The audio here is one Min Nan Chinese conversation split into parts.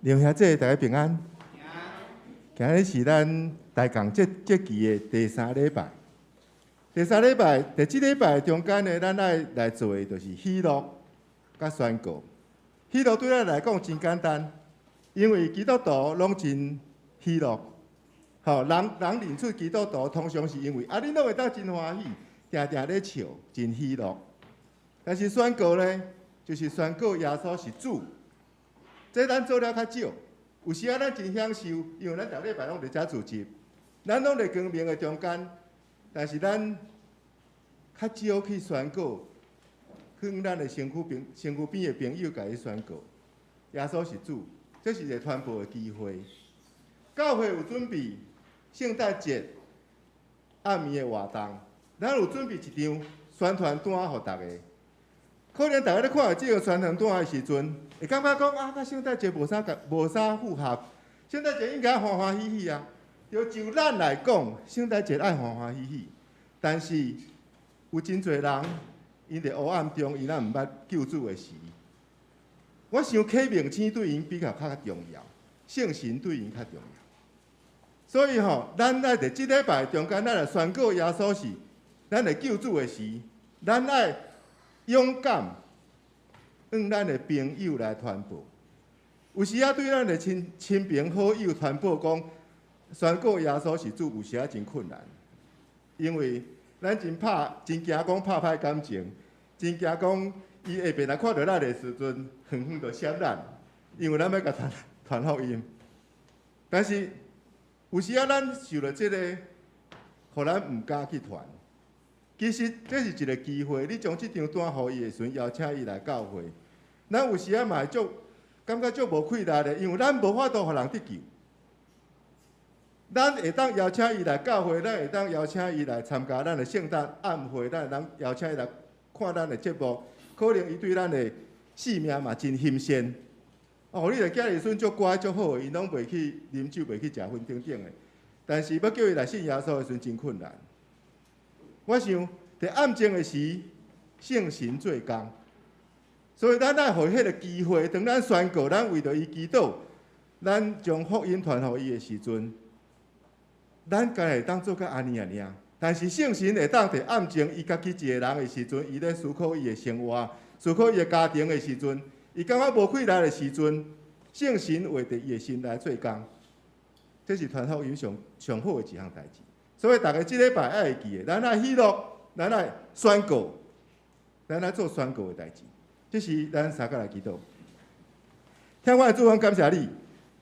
刘兄姐，大家平安。今日是咱大港这这期的第三礼拜。第三礼拜，伫这礼拜中间呢，咱爱来做的就是喜乐佮宣告。喜乐对咱来讲真简单，因为基督徒拢真喜乐。吼，人人认出基督徒，通常是因为啊，恁拢会当真欢喜，定定咧笑，真喜乐。但是宣告呢，就是宣告耶稣是主。这咱做了较少，有时仔咱真享受，因为咱逐礼拜拢伫遮聚集，咱拢伫光明的中间。但是咱较少去宣告，去咱的身躯边、身躯边的朋友共伊宣告，耶稣是主，这是一个传播的机会。教会有准备圣诞节暗暝的活动，咱有准备一张宣传单予大家。可能大家咧看著这个宣传单的时阵，会感觉讲啊，佮圣诞节无啥无啥符合。圣诞节应该欢欢喜喜啊。就就咱来讲，圣诞节爱欢欢喜喜，但是有真济人，𪜶伫黑暗中，𪜶也毋捌救主的时。我想启明星对𪜶比较较重要，圣神对𪜶较重要。所以吼，咱爱伫这礼拜中间，咱来宣告耶稣是咱的救主的时，咱爱勇敢向咱的朋友来传播。有时仔对咱的亲亲朋好友传播讲，宣告耶稣是主，有时仔真困难，因为咱真拍，真惊讲拍歹感情，真惊讲伊下边来看著咱的时阵，远远就闪咱，因为咱欲共传传福音。但是有时仔咱受著这个，予咱毋敢去传。其实这是一个机会，你将这张单予伊的时阵，邀请伊来教会。咱有时仔嘛会足感觉足无气力的，因为咱无法度予人得救。咱会当邀请伊来教会，咱会当邀请伊来参加咱的圣诞晚会，咱会当邀请伊来看咱的节目。可能伊对咱的性命嘛真欣羡。哦，你的囝儿孙足乖足好的，𪜶拢袂去啉酒，袂去食薰等等的。但是欲叫伊来信耶稣的时阵，真困难。我想，伫暗静的时，圣神做工，所以咱爱予伊彼个机会，当咱宣告，咱为著伊祈祷，咱将福音传予伊的时阵，咱敢会当做到按呢尔。但是圣神会当伫暗静，伊家己一个人的时阵，伊咧思考伊的生活，思考伊的家庭的时阵，伊感觉无气力的时阵，圣神会伫伊的心内做工。这是传福音上上好的一项代志。所以大家这礼拜爱会记的，咱爱喜乐，咱爱宣告，咱爱做宣告的代志。这是咱三个来祈祷。天父的主，阮感谢你，予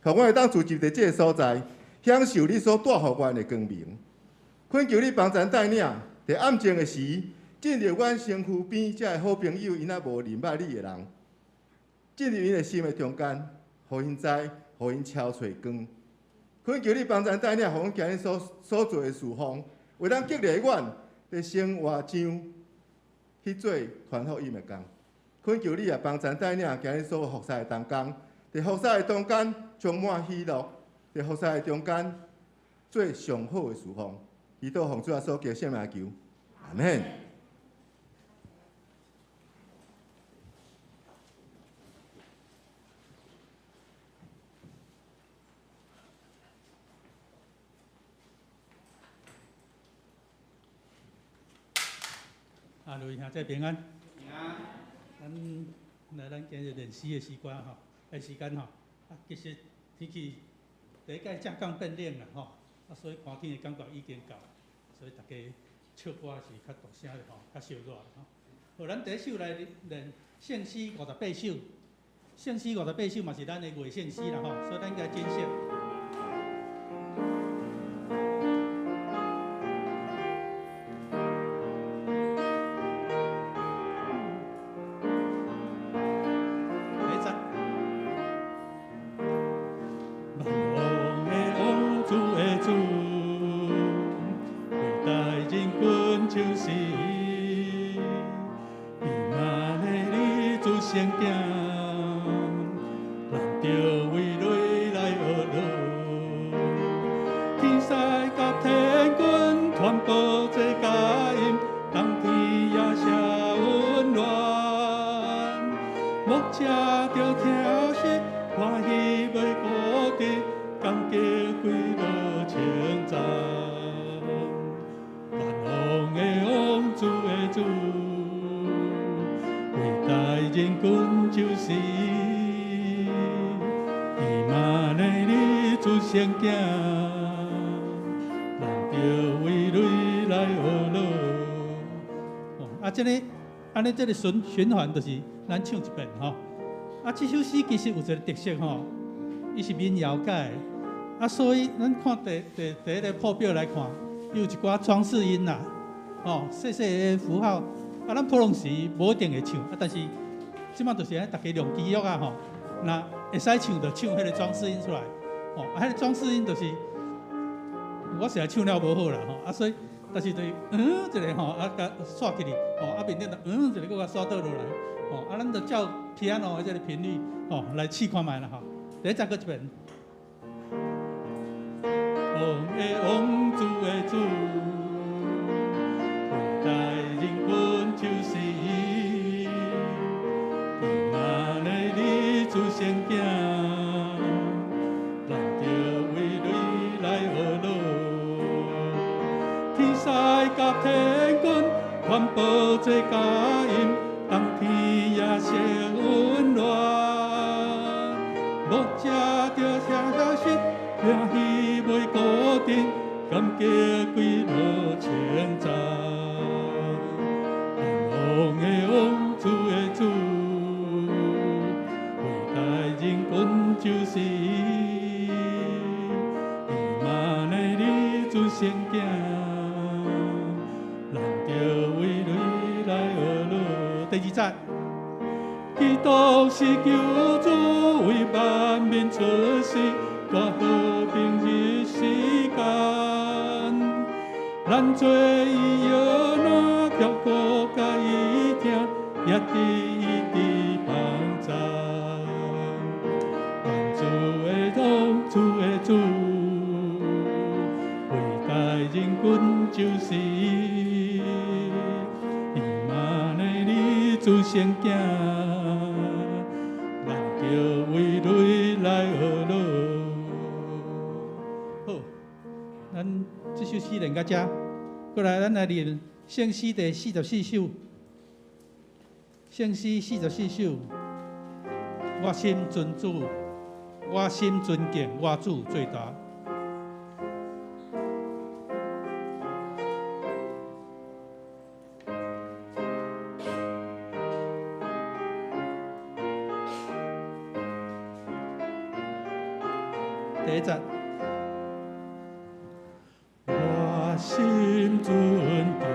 阮会当聚集伫这个所在，享受你所带予阮的光明。恳求你帮赞带领，伫暗静的时，进入阮身躯边这个好朋友，𪜶犹无认捌你的人，进入𪜶的心的中间，予𪜶知，予𪜶敲揣光。恳求你帮赞带领，予阮今日所所做的侍奉，会当激励阮伫生活上去做传福音的工。恳求你也帮赞带领，今日所有服侍的同工，伫服侍的中间充满喜乐，伫服侍的中间做上好的侍奉。祈祷奉主耶稣基督圣名求，阿们。啊，各位兄弟平安。平安。咱来咱今日练诗的时间吼，的时间吼。啊，其实天气第一摆正降变冷啦吼，啊，所以寒天的感觉已经到，所以大家唱歌是较大声的吼，较烧热的吼。好，咱第一首来练圣诗五十八首，圣诗五十八首嘛是咱的月圣诗啦吼，所以咱应该珍惜。牧者著疼惜，欢喜袂主，伟大人君就是伊，以马内利主圣子，咱著为雷来学乐。啊，這个按呢，這个循環就是咱唱一遍吼。啊，這首詩其實有一個特色吼，伊是民謠改的，啊，所以咱看第一个譜表來看，伊有一寡裝飾音啦，吼，細細的符號，啊，咱普通時無一定會唱，啊，但是這擺就是按呢，逐家用肌肉啊吼，若會使唱就唱彼个裝飾音出來，吼，啊，彼个裝飾音就是我實在唱了無好啦吼，啊，所以但是就是一个吼，啊，共煞起去，吼，啊，面頂就一个閣共煞倒落來，吼，啊，咱就照 piano 的這个頻率，吼，來試看覓啦吼。第一節閣一遍。王的王，主的主，偉大人君就是伊，以馬內利主聖子，咱著為雷來學樂。天使佮天軍傳播這佳音，當天夜色溫暖。牧者著聽消息，聽彼袂固定，感激歸落稱讚。萬王的王，主的主，偉大人君就是伊，以馬內利主聖子，咱著為雷來學樂。第二節。基督是救主，為萬民出世，帶和平入世間。咱做伊約拿，跳過共伊聽，也佇伊佇幫贊。萬主的王，主的主，偉大人君就是伊，以馬內利主聖子。咱著為雷來學樂。好，咱這首詩練到這，過來咱來練聖詩第四十四首。聖詩四十四首，我心尊主，我心尊敬我主最大。第一節，我心尊敬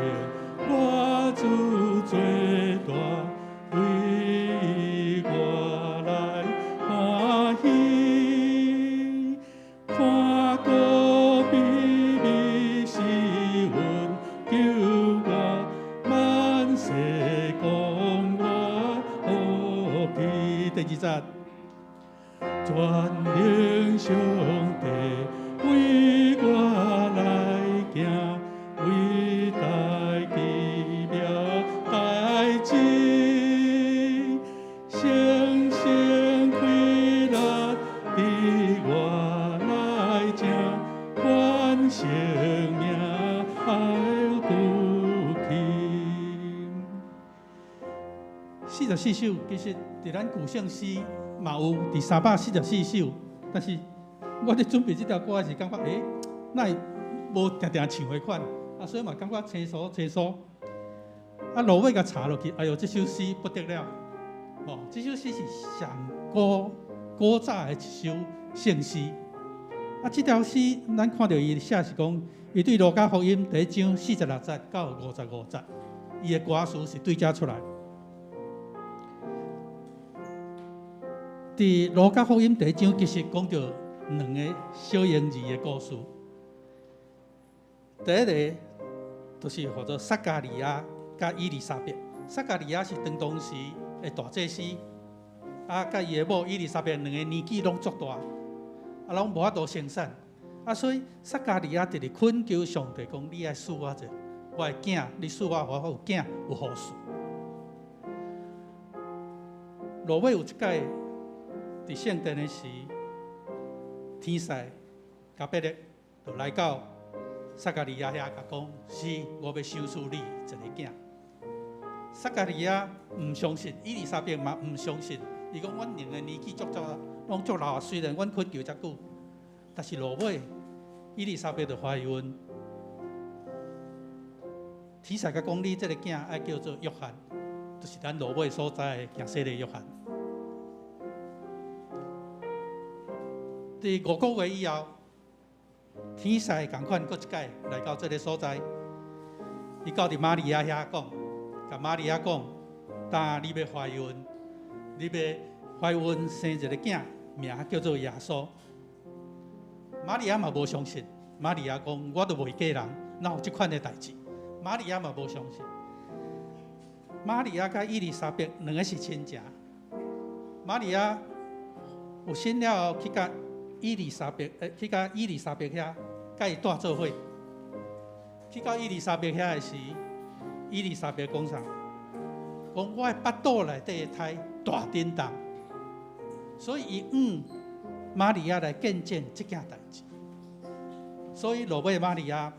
我主最大，為我來歡喜，看顧美美施恩救我，萬世講我福氣。第二節。全能上帝為我來行，偉大奇妙代誌，聲聲快樂佇我內正，願聖名愛舉起。44首其實佇咱舊聖詩嘛有佇344首，但是我佇準備這條歌時，感覺哪會無定定唱彼款，啊，所以嘛感覺生疏生疏。啊，落尾共查落去，哎喲，這首詩不得了！哦，這首詩是上古古早的一首聖詩。啊，這條詩咱看著伊寫是講，伊對路加福音第一章46節到55節，伊的歌詞是對遮出來。佇路加福音第一章，其實講著兩个小嬰兒的故事。第一个就是號做撒迦利亞佮以利沙伯。撒迦利亞是當時的大祭司，啊，佮伊的某以利沙伯兩个年紀攏足大，啊，攏無法度生產，啊，所以撒迦利亞直直懇求上帝講：你愛賜我一个，我的囝，你賜我，我有囝有好事。落尾有一擺佇聖殿的時，天使加百列就來到撒迦利亞遐，共講：是，我欲賞賜你一个囝。撒迦利亞毋相信，伊麗莎白嘛毋相信。伊講阮兩个年紀足足，攏足老啊，雖然阮懇求遮久，但是落尾伊麗莎白就懷孕。天使共講，你這个囝愛叫做約翰，就是咱落尾所在的行洗禮約翰。佇5個月以後，天使仝款閣一擺來到這个所在，伊到佇瑪利亞遐講，共瑪利亞講，當你欲懷孕，你欲懷孕生一个囝，名叫做耶穌。瑪利亞嘛無相信，瑪利亞講，我都袂嫁人，哪有這款的代誌？瑪利亞嘛無相信。瑪利亞佮伊麗莎白兩个是親情。瑪利亞有信了後去佮伊麗莎白，去佮伊麗莎白遐，佮伊蹛做伙。去到伊麗莎白遐的時，伊麗莎白講啥？講我的腹肚內底的胎大振動，所以伊向瑪利亞來見證這件代誌。所以落尾瑪利亞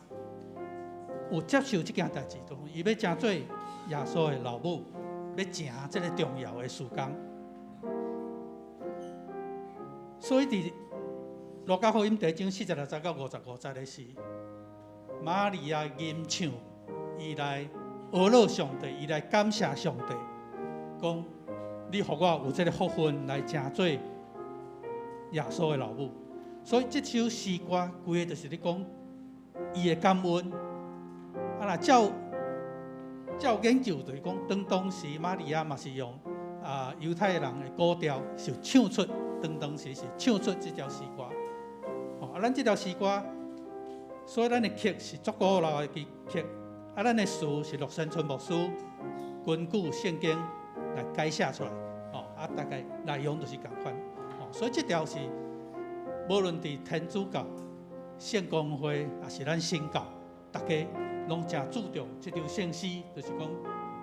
有接受這件代誌，就是伊欲成做耶穌的老母，欲成這个重要的事工。所以佇路加福音第一章46節到55節的時，瑪利亞吟唱，伊來阿樂上帝，伊來感謝上帝，講你予我有這个福分來成做耶穌的老母。所以這首詩歌規个就是咧講伊的感恩。啊，若照研究就是講，當時瑪利亞嘛是用啊猶太人的古調，是唱出當時是唱出這條詩歌。哦，啊，咱這條詩歌，所以咱的曲是足古老的曲，啊，咱的詞是陸生春牧師根據聖經來改寫出來。哦，啊，大概內容就是仝款。哦，所以這條是無論佇天主教、聖公會，抑是咱新教，大家攏誠注重這條聖詩，就是講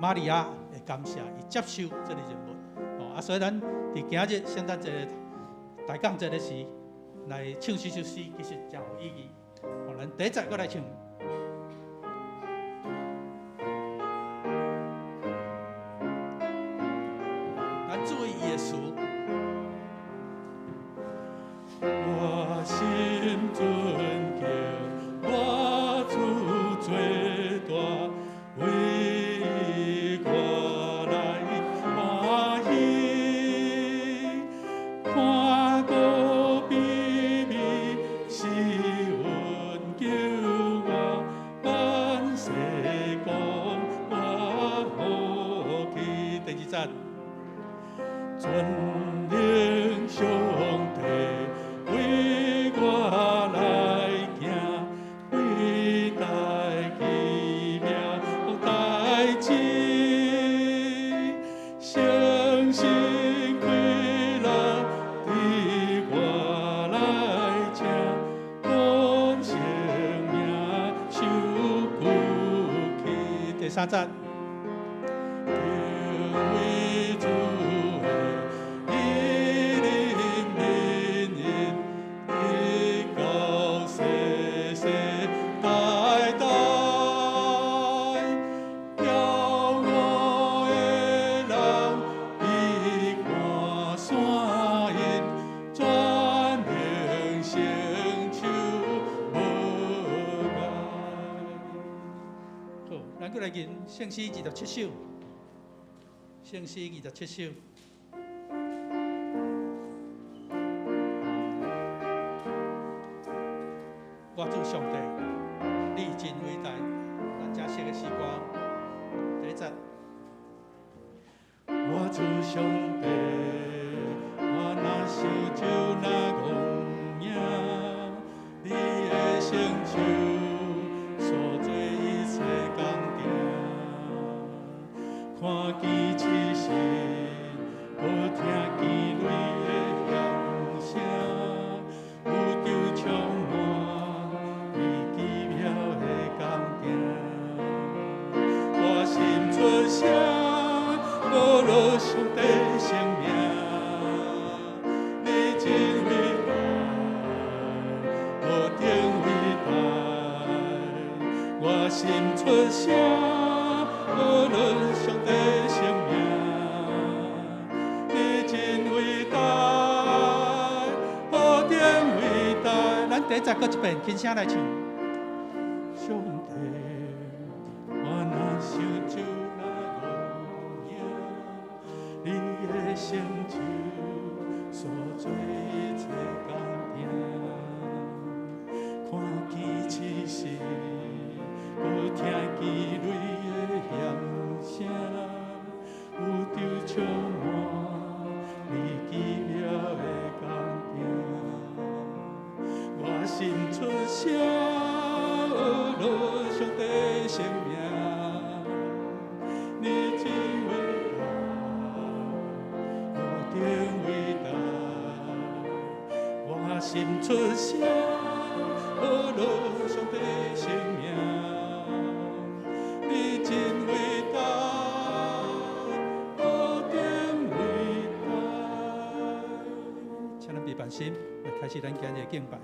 瑪利亞會感謝伊接受這个任務。哦，啊，所以咱佇今日聖誕節、大感節的時來唱這首詩，其實誠有意義。哦，咱第一節閣來唱。咱注意伊的詞。我心尊敬我主最大，為我來歡喜，看顧卑微施恩救我，萬世講我福氣。第二節，全能上帝為我來行，偉大奇妙代誌，誠實快樂佇我內請，講聖名受骨氣。第三節。敬畏主的以人民恩，直到世世代代，驕傲的人伊看山因，全能成就無礙。好，咱閣來吟聖詩27首，聖詩27首。我主上帝，你真偉大，咱誠熟的詩歌，第一節。我主上帝，我若想就若戇影，你的成就所做一切工程，看見七星，閣聽見雷的響聲，宇宙充滿你奇妙的工程。我心出聲，歌樂上帝聖名，你真偉大，無頂偉大。我心出聲，歌樂上帝第一節閣一遍，輕聲來唱。上帝，我若想就若無影，你的成就所做一切工程，看見此時，閣聽見雷的響聲，宇宙充滿你奇妙的工程，我心出聲。學樂上帝聖名，你真偉大，何等偉大！我心出聲，學樂上帝聖名，你真偉大，何等偉大！請咱閉目心，來開始咱今日的敬拜。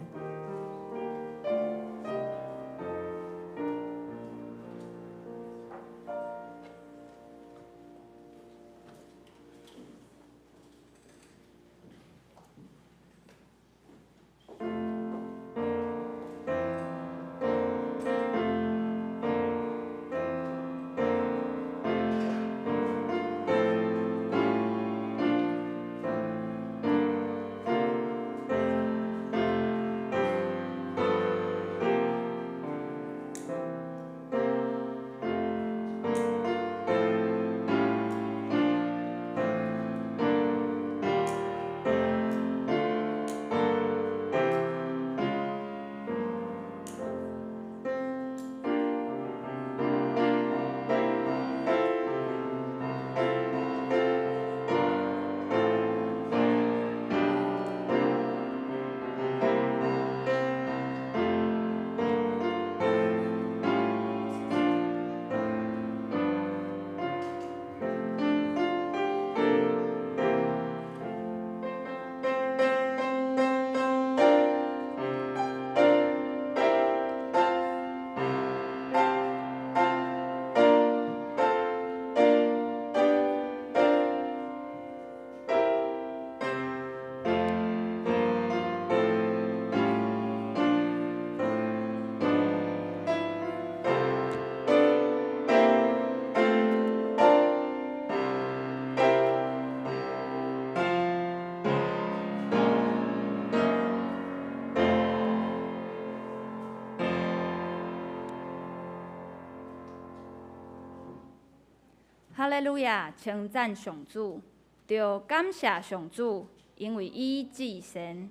哈利路亞，稱讚上主，著感謝上主，因為伊至善，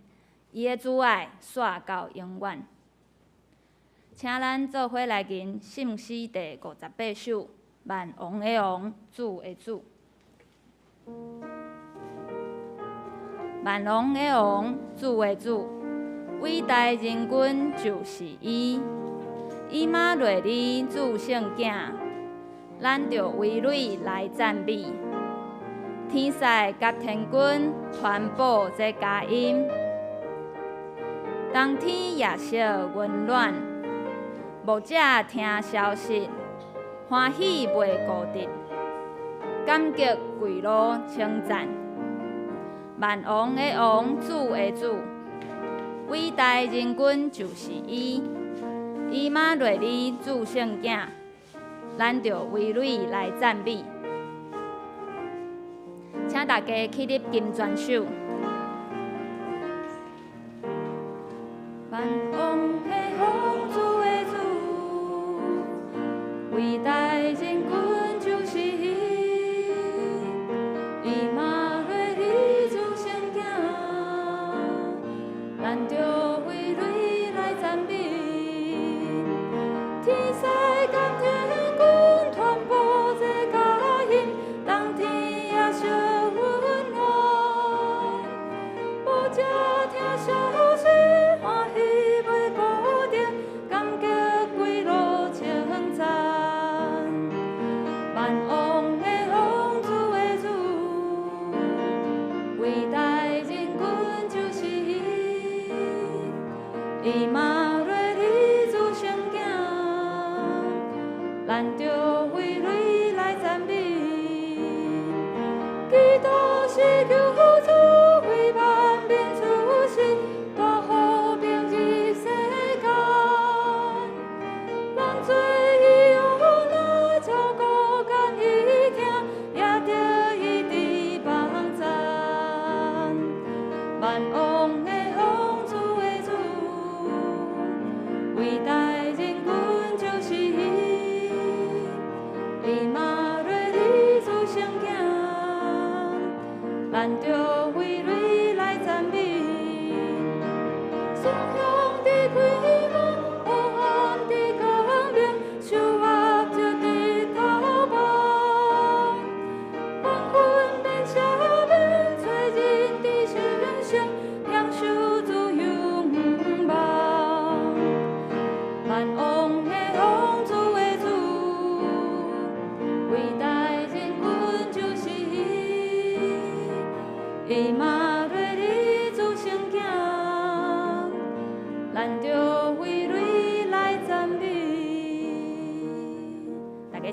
伊的慈愛紲到永遠。請咱做伙來吟聖詩第58首《萬王的王，主的主》。萬王的王，主的主，偉大仁君就是伊，以馬內利主聖囝。咱著為蕊來讚美，天使佮天軍傳播這佳音，冬天夜色溫暖，牧者聽消息，歡喜袂顧得，感激跪落稱讚，萬王的王，主的主，偉大仁君就是伊，以馬內利主聖囝。咱著為蕊來讚美，請大家起立金磚手。萬王的王，主的主，偉大仁君就是伊，以馬內利主聖囝，咱著為蕊來讚美，天使佮天軍傳播這佳音，冬天夜色溫暖，牧者聽消息，歡喜袂顧得，感激跪落稱讚。萬王的王，主的主，偉大仁君就是伊，以馬內利主聖囝。咱著為蕊來讚美，基督是救主，為萬民出世，帶和平入世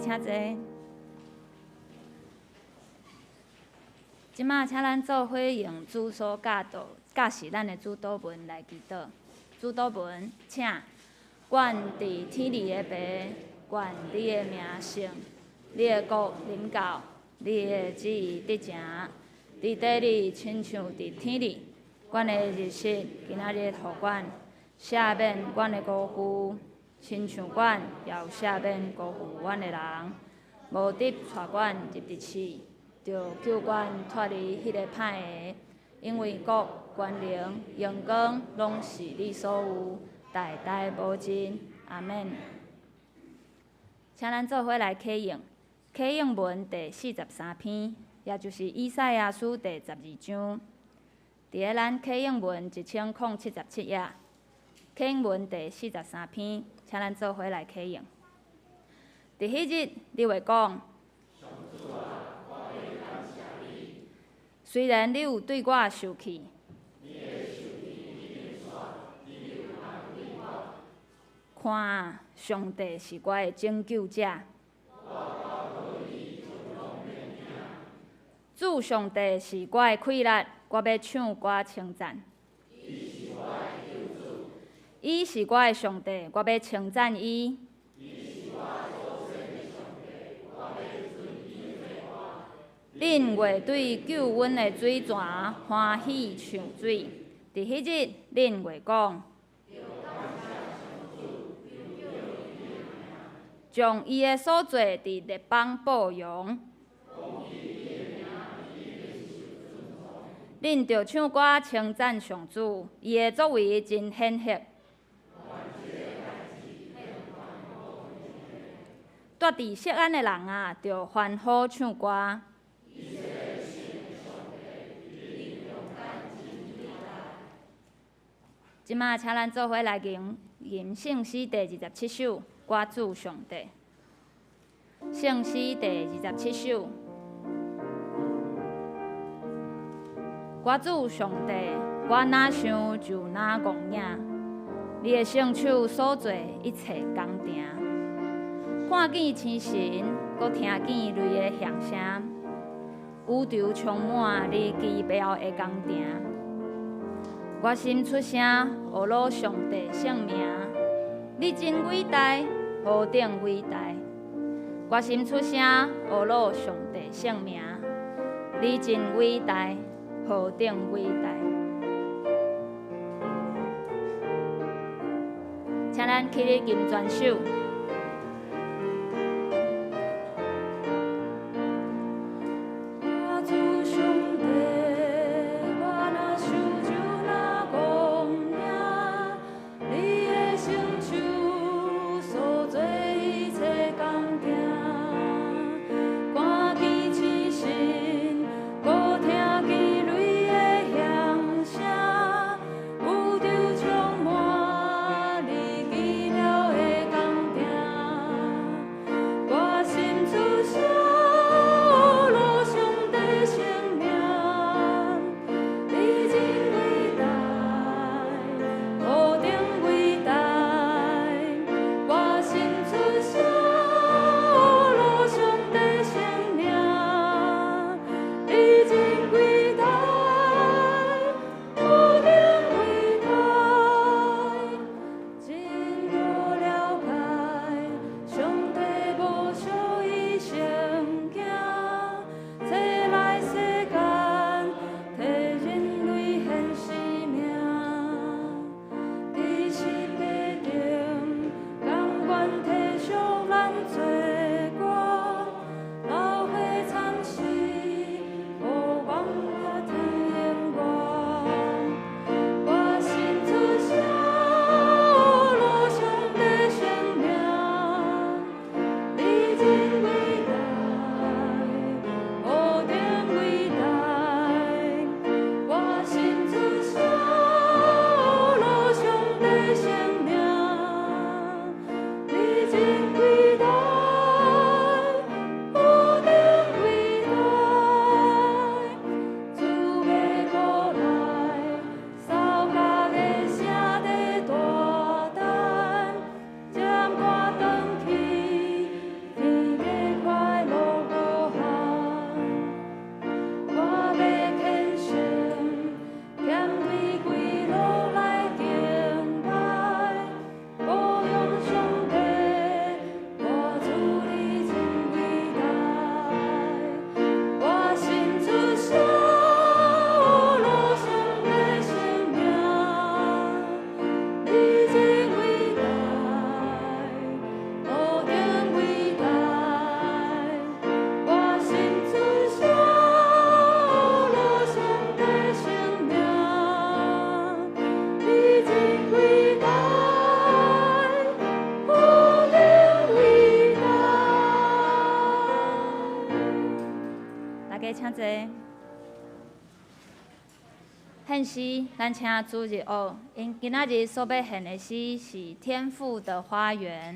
請坐。這馬請咱做伙用主所教導、教示咱的主禱文來祈禱。主禱文，請。願佇天裡的父，願你的名聖，你的國臨到，你的旨意得成，佇地裡親像佇天裡。阮的日食今仔日予阮，赦免阮的辜負，親像阮也有赦免辜負阮的人。無得帶阮入佇試，著救阮脫離彼个歹的，因為國、權能、榮光，攏是你所有，代代無盡。阿們。請咱做伙來啟應，啟應文第43篇，也就是以賽亞書第12章。佇咧咱啟應文1077頁，啟應文第四十三篇，請咱做伙來啟應。佇彼日，你會講。雖然你有對我受氣，看，上帝是我的拯救者。主上帝是我的氣力，我欲唱歌稱讚。伊是我的上帝，我欲稱讚伊。恁會對救阮的水泉歡喜唱水。佇彼日，恁會講，將伊的所做佇列邦報揚。恁著唱歌稱讚上主，伊的作為真顯赫。住佇錫安的人啊，著歡呼唱歌。這馬請咱做伙來吟吟聖詩第27首，我主上帝。聖詩第27首，我主上帝，我若想就若戇影，你的聖手所做一切工程，看見星辰，閣聽見雷的響聲，宇宙充滿你奇妙的工程。我心出聲，呵咾上帝聖名，你真偉大，何等偉大！我心出聲，呵咾上帝聖名，你真偉大，何等偉大！請咱起立吟全首。宇宙充滿你奇妙的工程。家請坐。獻詩，咱請主日學，𪜶今仔日所欲獻的詩是《天父的花園》。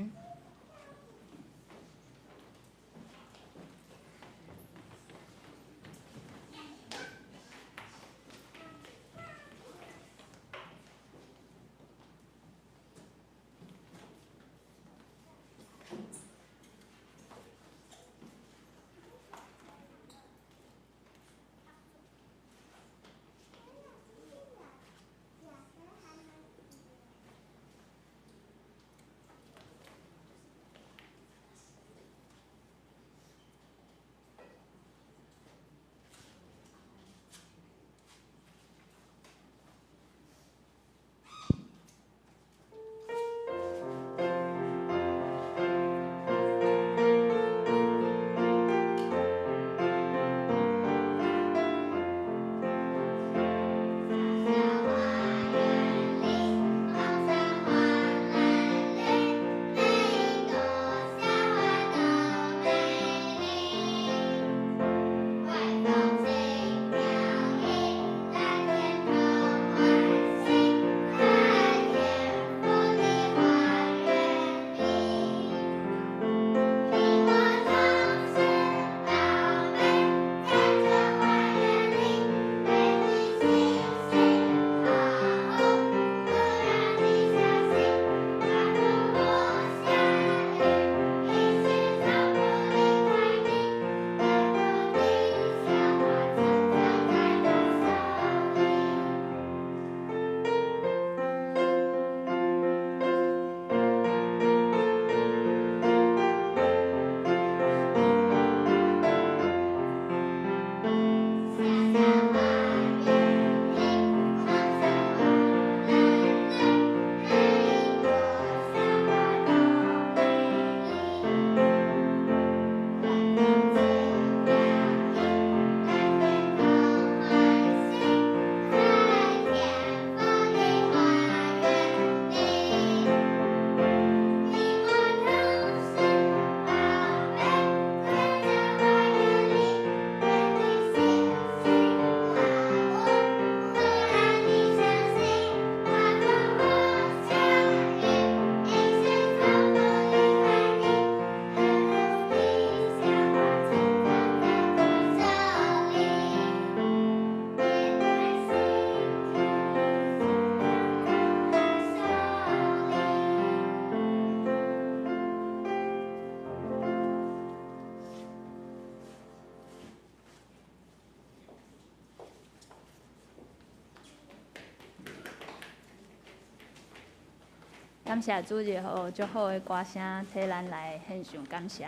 感謝主日學足好的歌聲，替咱來獻上感謝。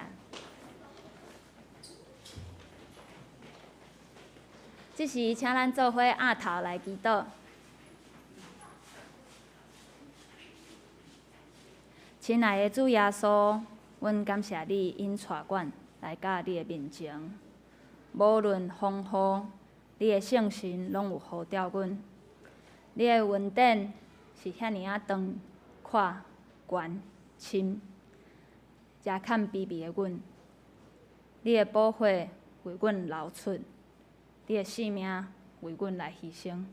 這時，請咱做伙徉頭來祈禱。親愛的主耶穌，阮感謝你引帶阮來到你的面前。無論風雨，你的聖神攏有呼召阮。你的恩典是遐爾仔長、闊、懸、深，誠欠卑微的阮。你的寶血為阮流出，你的性命為阮來犧牲。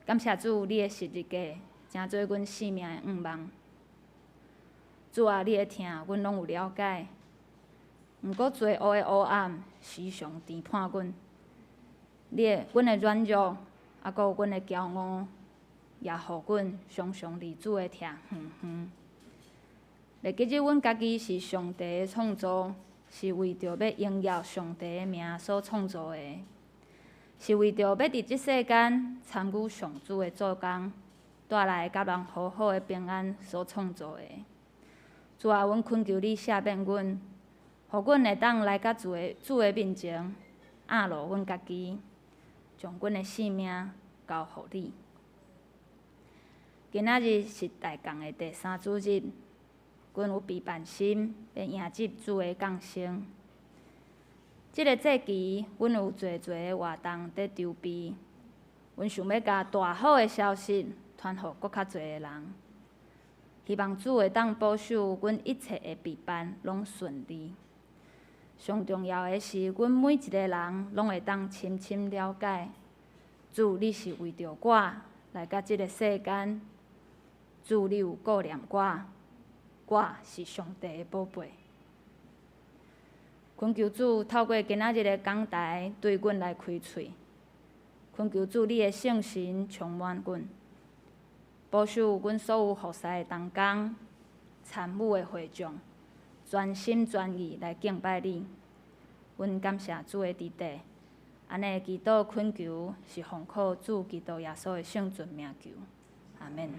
感謝主，你的十字架成做阮性命的向望。主啊，你的疼，阮攏有了解。毋過罪惡的黑暗時常纏絆阮，你的阮的軟弱，猶閣有阮的驕傲，也予阮常常離主的疼遠遠。袂記得阮家己是上帝的創造，是為著欲榮耀上帝的名所創造的，是為著欲佇這世間參與上主的做工，帶來佮人和好的平安所創造的。主啊，阮懇求你赦免阮，予阮會當來到主的主的面前，按落阮家己，將阮的性命交予你。今仔日是大工的第三主日，阮有備辦心，欲迎接主的降生。這个節期，阮有濟濟的活動佇籌備，阮想欲共大好的消息傳予閣較濟的人。希望主會當保守阮一切的備辦攏順利。上重要的是，阮每一个人攏會當深深了解，主你是為著我來到這个世間，主你有顧念我，我是上帝的寶貝。懇求主透過今仔日的講台對阮來開喙，懇求主你的聖神充滿阮，保守阮所有服侍的同工、參與的會眾，全心全意來敬拜你。阮感謝主的恩典，按呢祈禱懇求是奉靠主基督耶穌的聖尊名求，阿們。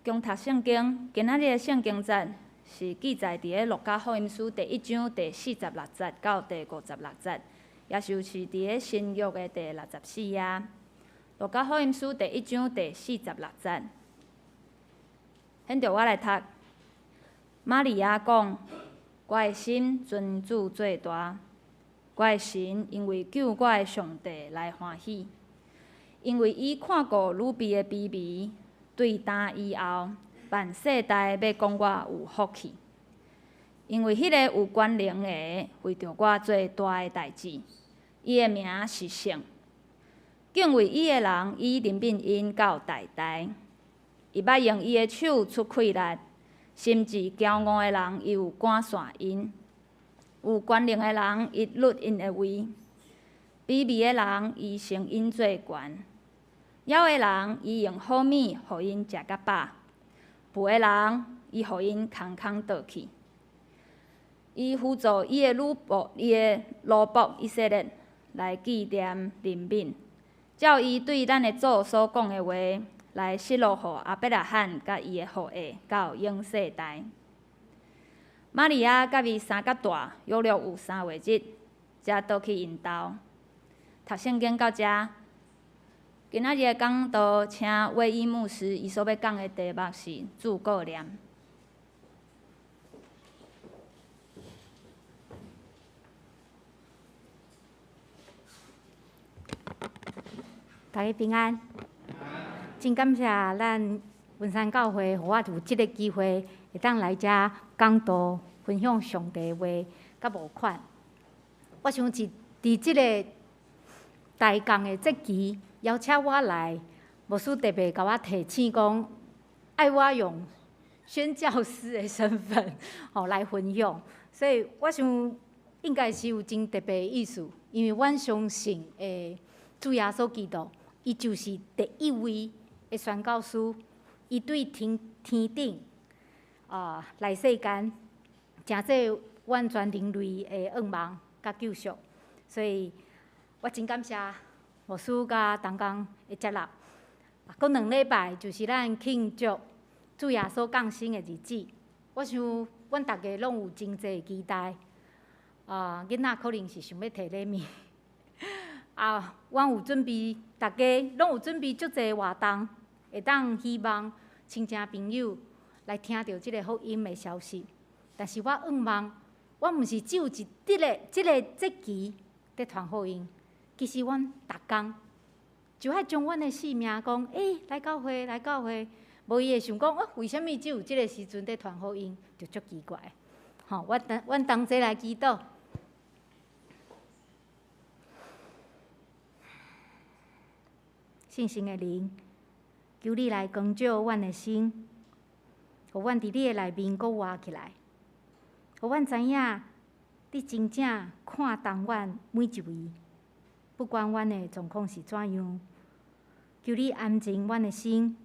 共讀聖經，今仔日的聖經節是記載佇咧《路加福音書》第一章第四十六節到第五十六節，也就是佇咧新約的第六十四頁。《路加福音書》第一章第四十六節，現在我來讀。瑪利亞講：我的心尊主做大，我的神因為救我的上帝來歡喜，因為伊看顧女婢的卑微。對今以後，萬世代欲講我有福氣，因為彼个有權能的為著我做大的代誌，伊的名是聖。敬畏伊的人，伊憐憫𪜶到代代。伊捌用伊的手出氣力，心志驕傲的人，伊有趕散𪜶；有權能的人，伊掠𪜶的位；卑微的人，伊升𪜶做懸。枵的人，伊用好物予𪜶食甲飽；富的人，伊予𪜶空空倒去。伊輔助伊的女僕，伊的奴僕以色列來紀念憐憫，照伊對咱的祖所講的話，來實落予亞伯拉罕佮伊的後裔到永世代。瑪利亞佮伊生較大，約略有三月日，才倒去𪜶兜。讀聖經到遮。今仔日的講道，請魏伊牧師，伊所欲講的題目是主顧念。大家平安。真感謝咱文山教會，予我有這个機會，會當來遮講道，分享上帝的話，佮募款。我想是佇這个大江的節期，邀請我來，牧師特別共我提醒講，愛我用宣教師的身份，吼來分享。所以我想應該是有真特別的意思，因為阮相信的主耶穌基督，伊就是第一位的宣教師，伊對天天頂啊來世間，成做阮全人類的願望佮救贖。所以我真感謝牧師佮同工的接納。閣兩禮拜就是咱慶祝主耶穌降生的日子，我想阮逐家攏有真濟期待。啊，囡仔可能是想欲提禮物。啊，阮有準備，逐家攏有準備足濟活動，會當希望親戚朋友來聽著這个福音的消息。但是我願望，我毋是只有一這个這个節期佇傳福音。其實阮逐工就愛將阮的性命講，欸，來教會，來教會，無伊會想講，哦，為啥物只有這个時陣佇傳福音，就足奇怪。吼，我同阮同齊來祈禱。聖神的靈，求你來光照阮的心，予阮佇你的內面閣活起來，予阮知影你真正看重阮每一位，不管阮的狀況是怎樣，求你安靜阮的心，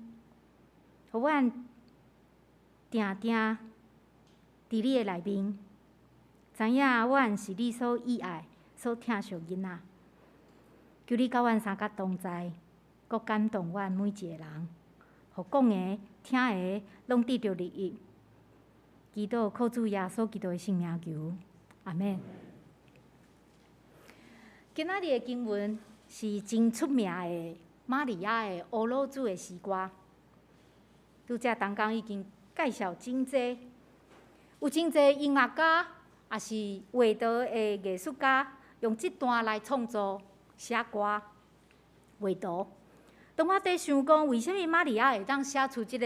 予阮定定佇你的內面，知影阮是你所喜愛、所疼惜囡仔。求你佮阮三甲同在，閣感動阮每一个人，予講的、聽的，攏得著利益。祈禱靠主耶穌基督的聖名求，阿們。今仔日的經文是真出名的瑪利亞的呵咾主的詩歌，拄才同工已經介紹真濟，有真濟音樂家，也是畫圖的藝術家，用這段來創作寫歌、畫圖。當我佇想講，為啥物瑪利亞會當寫出這個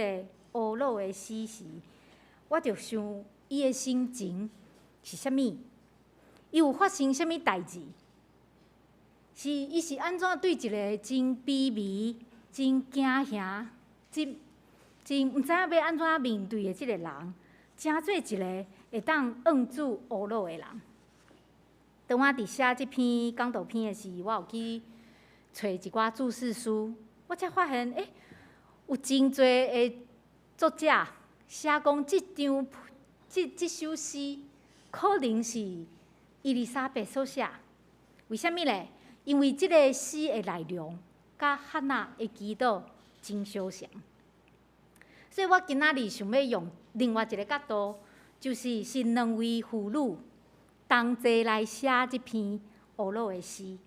呵咾的詩時，我就想伊的心情是啥物？伊有發生啥物代誌？是伊是按怎對一个真卑微、真驚嚇、真真毋知影欲按怎面對的這个人，成做一个會當向主呵咾的人？當我佇寫這篇講道篇的時，我有去揣一寡注釋書，我才發現，有真濟的作者寫講這張這這首詩可能是伊麗莎白所寫。為啥物咧？因為這個詩的內容佮哈娜的祈禱真相像，所以我今仔日想欲用另外一个角度，就是是兩位婦女同齊來寫這篇呵咾的詩。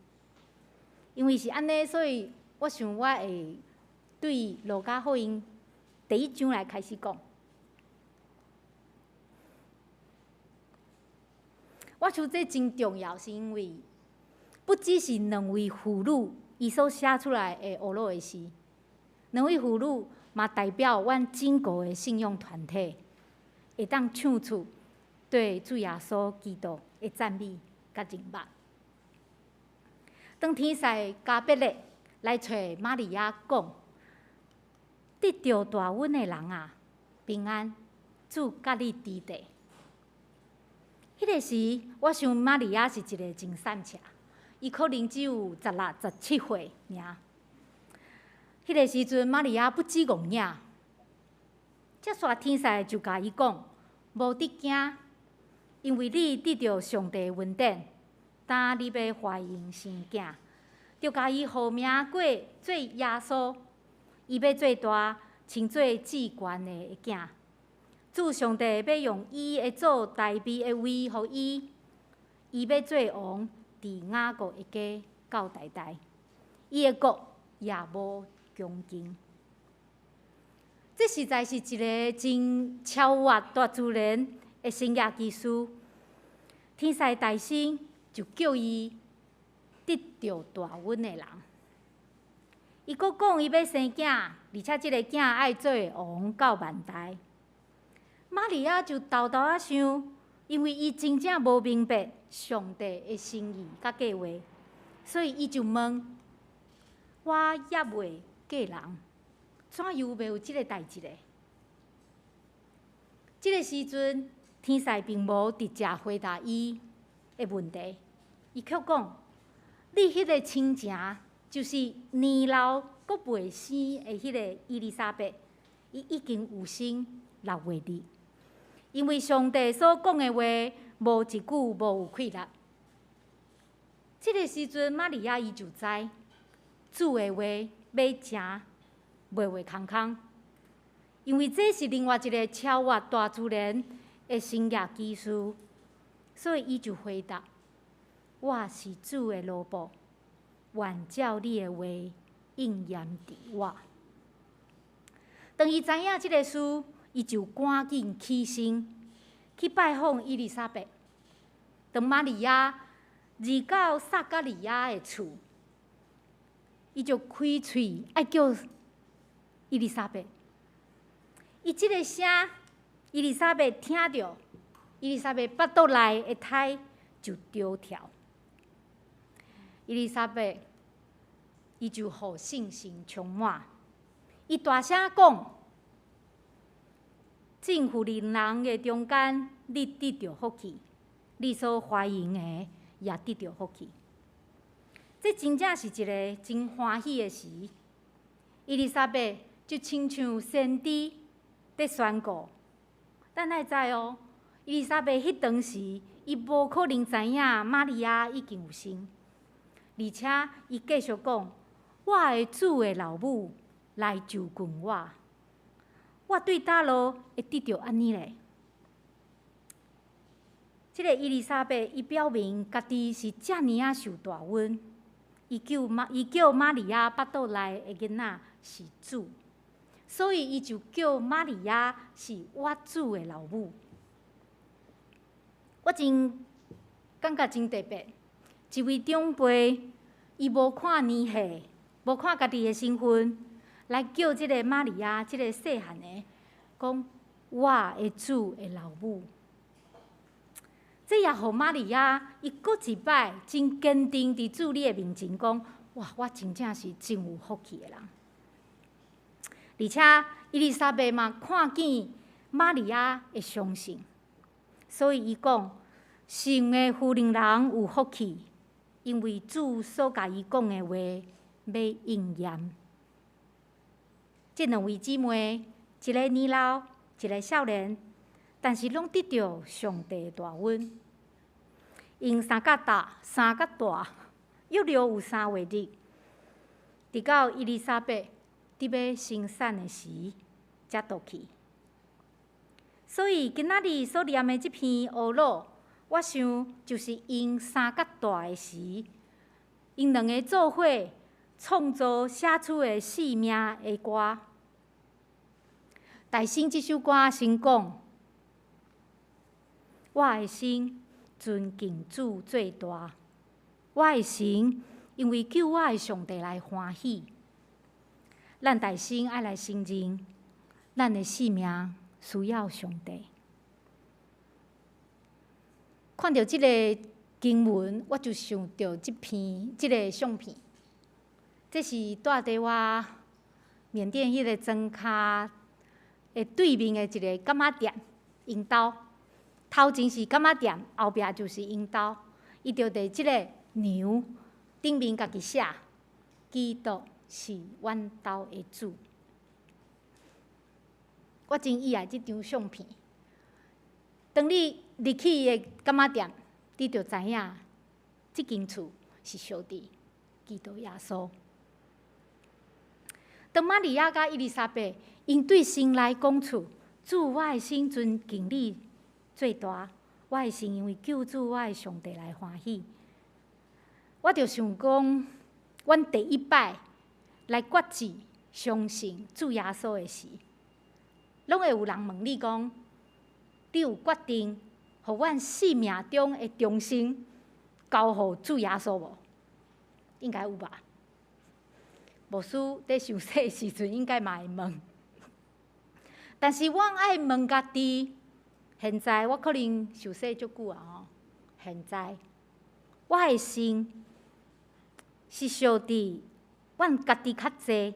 因為是按呢，所以我想我會對路加福音第一章來開始講。我想這真重要，是因為不只是兩位婦女伊所寫出來的呵咾的詩，兩位婦女嘛代表阮整個的信仰團體，會當唱出對主耶穌基督的讚美佮認捌。當天使加百列來揣瑪利亞講，得著大恩的人啊，平安，主佮你佇佇。彼个時，我想瑪利亞是一个真散赤。伊可能只有16、17歲爾。彼个時陣，瑪利亞不止戇影，這煞天使就共伊講：無得驚，因為你得著上帝恩典，當你欲懷孕生囝，就共伊號名過做耶穌。伊欲做大，稱做至懸的囝。主上帝欲用伊的祖大衛的位予伊，伊欲做王。佇雅各的家到代代，伊的國也無窮盡。這實在是一个真超越大自然的神蹟奇事。天使大聲就叫伊得著大恩的人。伊閣講伊欲生囝，而且這个囝愛做王到萬代。瑪利亞就沓沓仔想，因為伊真正無明白上帝的心意佮計畫，所以伊就問：我猶未嫁人，怎樣會有這个代誌咧？這个時陣，天使並無直接回答伊的問題，伊卻講：你彼个親情，就是年老閣袂生的彼个伊麗莎白，伊已經有生6月日。因為上帝所講的話，無一句無有氣力。這个時陣，瑪利亞伊就知主的話欲成，袂話空空。因為這是另外一个超越大自然的神蹟奇事，所以伊就回答：我是主的奴僕，願照你的話應驗佇我。當伊知影這个事，伊就趕緊起身去拜訪伊麗莎白。當瑪利亞入到撒迦利亞的厝，伊就開喙愛叫伊麗莎白。伊這个聲，伊麗莎白聽著，伊麗莎白腹肚內的胎就著跳。伊麗莎白，伊就予信心充滿，伊大聲講：眾婦人的中間，你得著福氣；你所懷孕的也得著福氣。這真正是一个真歡喜的時。伊麗莎白就親像先知佇宣告。咱愛知哦，伊麗莎白彼當時，伊無可能知影瑪利亞已經有生。而且伊繼續講：我的主的老母來就近我，我對佗落會得著按呢咧？這个伊麗莎白，伊表明家己是遮爾仔受大恩，伊叫瑪利亞腹肚內的囡仔是主，所以伊就叫瑪利亞是我主的老母。我真感覺真特別，一位長輩，伊無看年歲，無看家己的身份，來叫這個瑪利亞，這個細漢的，講我的主的老母。這也予瑪利亞，伊閣一擺真堅定佇主你的面前講：哇，我真正是真有福氣的人。而且伊麗莎白嘛看見瑪利亞的相信，所以伊講：生的婦人人有福氣，因為主所共伊講的話欲應驗。這兩位姊妹，一个年老，一个少年，但是攏得著上帝大恩。𪜶生甲大，生甲大，約略有3月日，直到伊麗莎白佇欲生產的時，才倒去。所以今仔日所念的這篇烏魯，我想就是𪜶生甲大的時，𪜶兩个做伙創作寫出的生命的歌。大聲這首歌先講，我的心尊敬主最大，我的神因為救我的上帝來歡喜。咱大聲愛來承認，咱的生命需要上帝。看著這个經文，我就想著這篇這个相片。這是蹛佇我緬甸彼个莊跤的對面的一个柑仔店，𪜶兜頭前是柑仔店，後壁就是𪜶兜。伊就佇這个牆頂面家己寫：基督是阮兜的主。我真喜愛這張相片。當你入去伊的柑仔店，你就知影這間厝是相佇基督耶穌。當瑪利亞佮伊麗莎白，𪜶對神來講出：主，我的心尊敬你最大，我的神因為救主我的上帝來歡喜。我就想講，阮第一擺來決志相信主耶穌的時，攏會有人問你講：你有決定予阮生命中的中心交予主耶穌無？應該有吧？牧師佇受洗的時陣應該嘛會問，但是我愛問家己，現在我可能受洗足久啊吼，現在我的心是相佇阮家己較濟，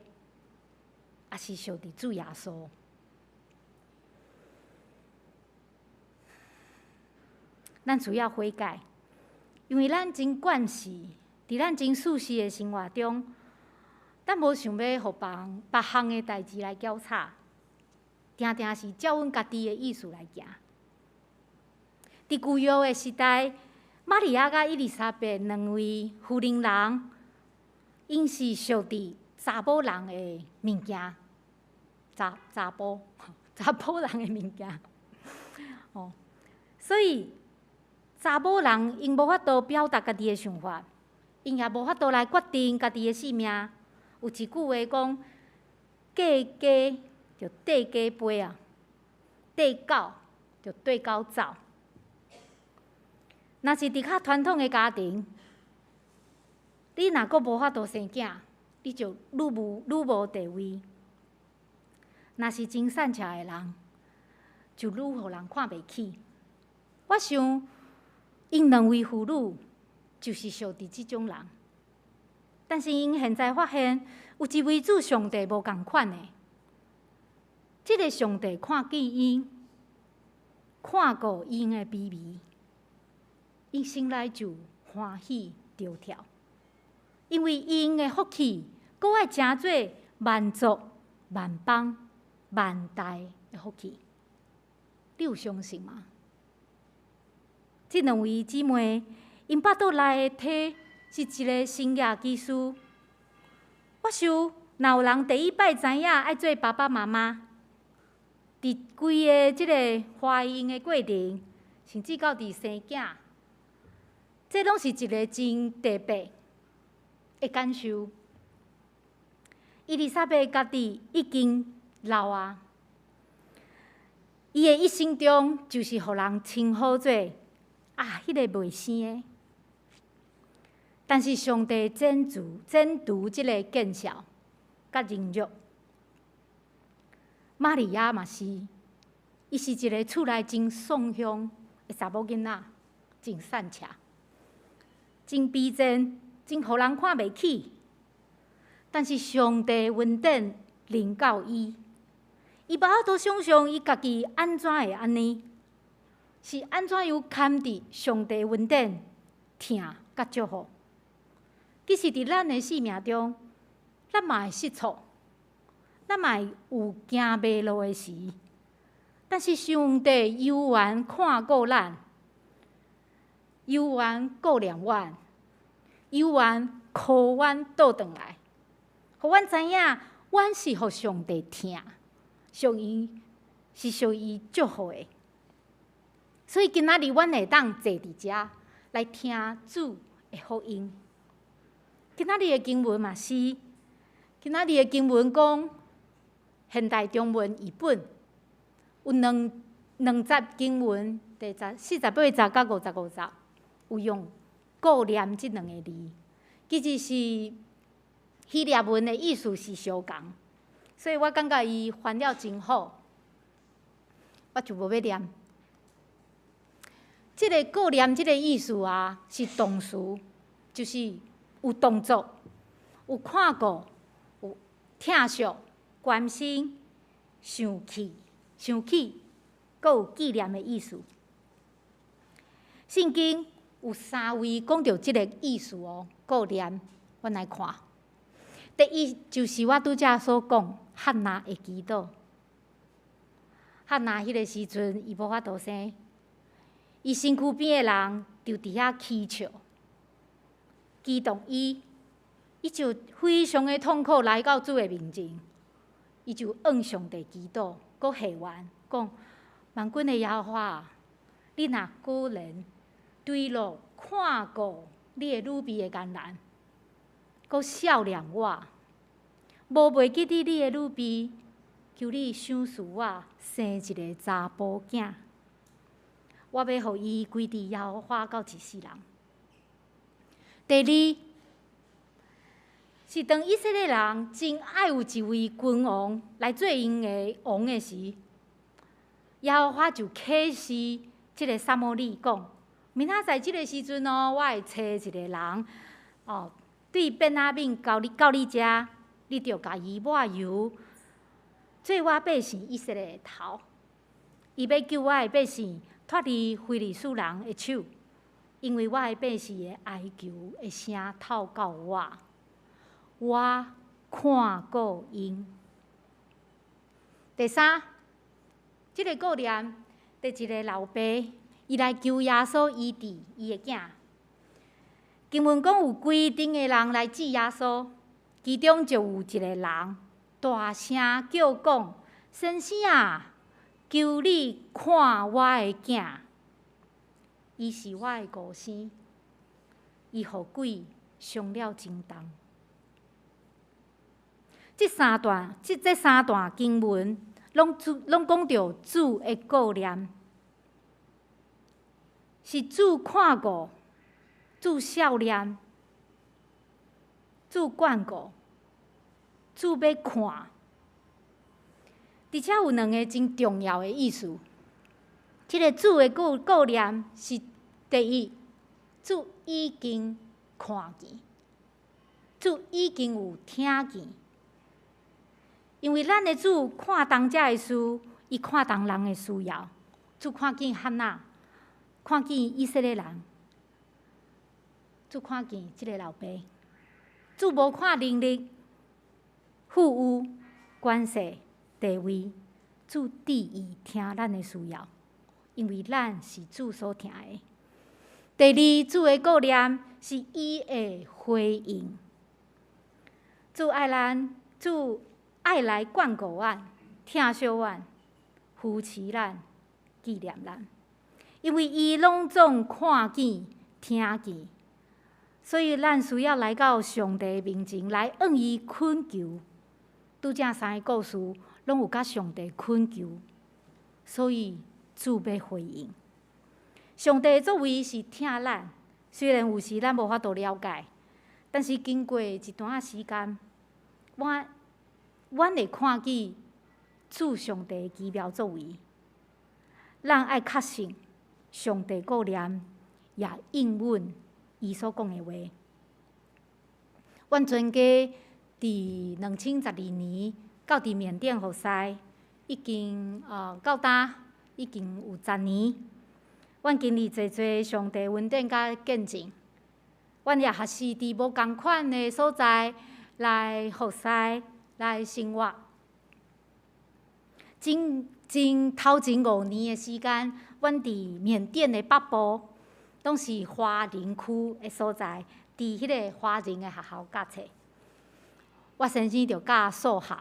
抑是相佇主耶穌？咱需要悔改，因為咱真慣勢，佇咱真舒適的生活中，咱無想欲予別人別項的代誌來攪吵，定定是照阮家己的意思來行。佇舊約的時代，瑪利亞佮伊麗莎白兩位婦人人，𪜶是相佇查某人的物件，查埔人的物件，哦，所以查某人𪜶無法度表達家己的想法，𪜶也無法度來決定家己的性命。有一句話講：過雞就綴雞飛啊，綴狗就綴狗走。若是佇較傳統的家庭，你若閣無法度生囝，你就愈無愈無地位。若是真散赤的人，就愈予人看袂起。我想，𪜶兩位婦女就是屬佇這種人。但是𪜶現在發現，有一位主上帝無仝款的。這个上帝看見𪜶，看顧𪜶的卑微，𪜶心內就歡喜著跳，因為𪜶的福氣，閣愛成做萬族、萬邦、萬代的福氣。你有相信嗎？這兩位姊妹，𪜶腹肚內的胎是一个神業技師。我想，若有人第一擺知影愛做爸爸媽媽，佇規个這个懷孕的過程，甚至到佇生囝，這攏是一个真特別的感受。伊麗莎白家己已經老啊，伊的一生中就是予人稱呼做啊，彼个袂生的。但是上帝剪除剪除這个見笑佮凌辱。瑪利亞嘛是，伊是一个厝內真爽向的查某囡仔，真散赤，真卑賤，真予人看袂起。但是上帝恩典臨到伊，伊無法度想象伊家己按怎會按呢，是按怎樣堪佇上帝恩典疼佮祝福。其實佇咱的生命中，咱嘛會失措，咱嘛會有行迷路的時。但是上帝猶原看顧咱，猶原顧念阮，猶原 call 阮倒轉來，予阮知影，阮是予上帝疼，屬於是屬於祝福的。所以今仔日阮會當坐佇遮來聽主的福音。今仔日的經文嘛是，今仔日的經文講現代中文譯本有兩節經文，第十48節佮55節，有用顧念這兩个字，其實是希臘文的意思是相仝，所以我感覺伊翻了真好，我就無欲念。這个顧念這个意思啊，是動詞，就是有動作、有看顧、有疼惜、關心、想起、想起，閣有紀念的意思。聖經有三位講著這个意思哦，顧念，阮來看。第一就是我拄才所講，漢娜的祈禱。漢娜彼个時陣，伊無法度生，伊身軀邊的人就佇遐起笑，激動伊，伊就非常的痛苦來到主的面前，伊就向上帝祈禱，閣還願，講：萬軍的耶和華，你若果然垂落看顧你的女婢的艱難，閣赦免我，無袂記得你的女婢，求你賞賜我生一个查埔囝，我欲予伊歸佇耶和華到一世人。第二，是當以色列人真愛有一位君王來做𪜶的王的時，耶和華就啟示這个撒母耳講：明仔載這个時陣哦，我會差一个人哦，對便雅憫到你遮，你著共伊抹油，做我百姓以色列的頭。伊欲救我的百姓脫離非利士人的手，因為我的百姓的哀求的聲透到我，我看顧𪜶。第三，這个顧念，佇一个老爸，伊來求耶穌醫治伊的囝。經文講有規陣的人來見耶穌，其中就有一個人大聲叫講：先生啊，求你看我的囝，伊是我的孤生，伊予鬼傷了真重。這三段經文，攏講著主的顧念，是主看顧、主赦免、主眷顧、主欲看。佇遮有兩个真重要的意思。這个主的顧念是第一，主已經看見，主已經有聽見。因為咱的主看重這个事，伊看重人的需要，主看見漢娜，看見以色列人，主看見這个老爸，主無看能力、富有、權勢、地位，主致意聽咱的需要，因為咱是主所疼的。第二，主的顧念是伊會回應。主愛咱，主愛來眷顧阮、疼惜阮、扶持咱、紀念咱，因為伊攏總看見、聽見，所以咱需要來到上帝面前來向伊懇求。拄才三个故事攏有佮上帝懇求，所以主欲回應。上帝作為是疼咱，雖然有時咱無法度了解，但是經過一段仔時間，阮會看見主上帝奇妙作為。咱愛確信上帝顧念，也應允伊所講的話。阮全家佇2012年到佇緬甸服侍，已經到今已經有10年。阮經歷濟濟上帝恩典佮見證，阮也學習佇無仝款的所在來服侍、來生活。前前頭前5年的時間，阮佇緬甸的北部，攏是華人區的所在，佇彼个華人的學校教冊。我先生就教數學，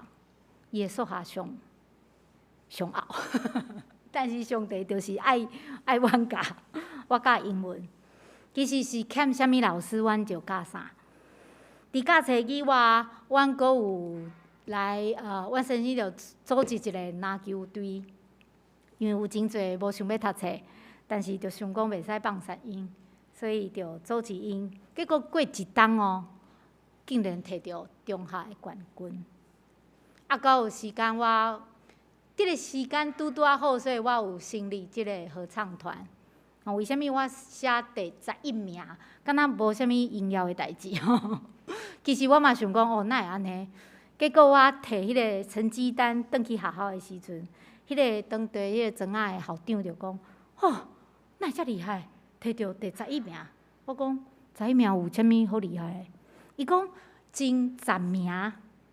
伊的數學上上後。但是上帝就是愛愛阮教，我教英文。其實是欠啥物老師，阮就教啥。佇教冊以外，阮閣有來阮先生就組織一个籃球隊，因為有真濟無想欲讀冊，但是就想講袂使放捒𪜶，所以就組織𪜶。結果過一冬哦，竟然摕著中學的冠軍。啊，閣有時間我。這个時間拄拄仔好，所以我有成立這个合唱團。哦，為啥物我寫第11名，敢若無啥物榮耀的代誌吼？其實我嘛想講，哦，哪會按呢？結果我提彼个成績單轉去學校的時陣，彼个當地彼個庄仔的校長就講：哦，哪會遮厲害？提著第十一名。我講十一名有啥物好厲害的？伊講前十名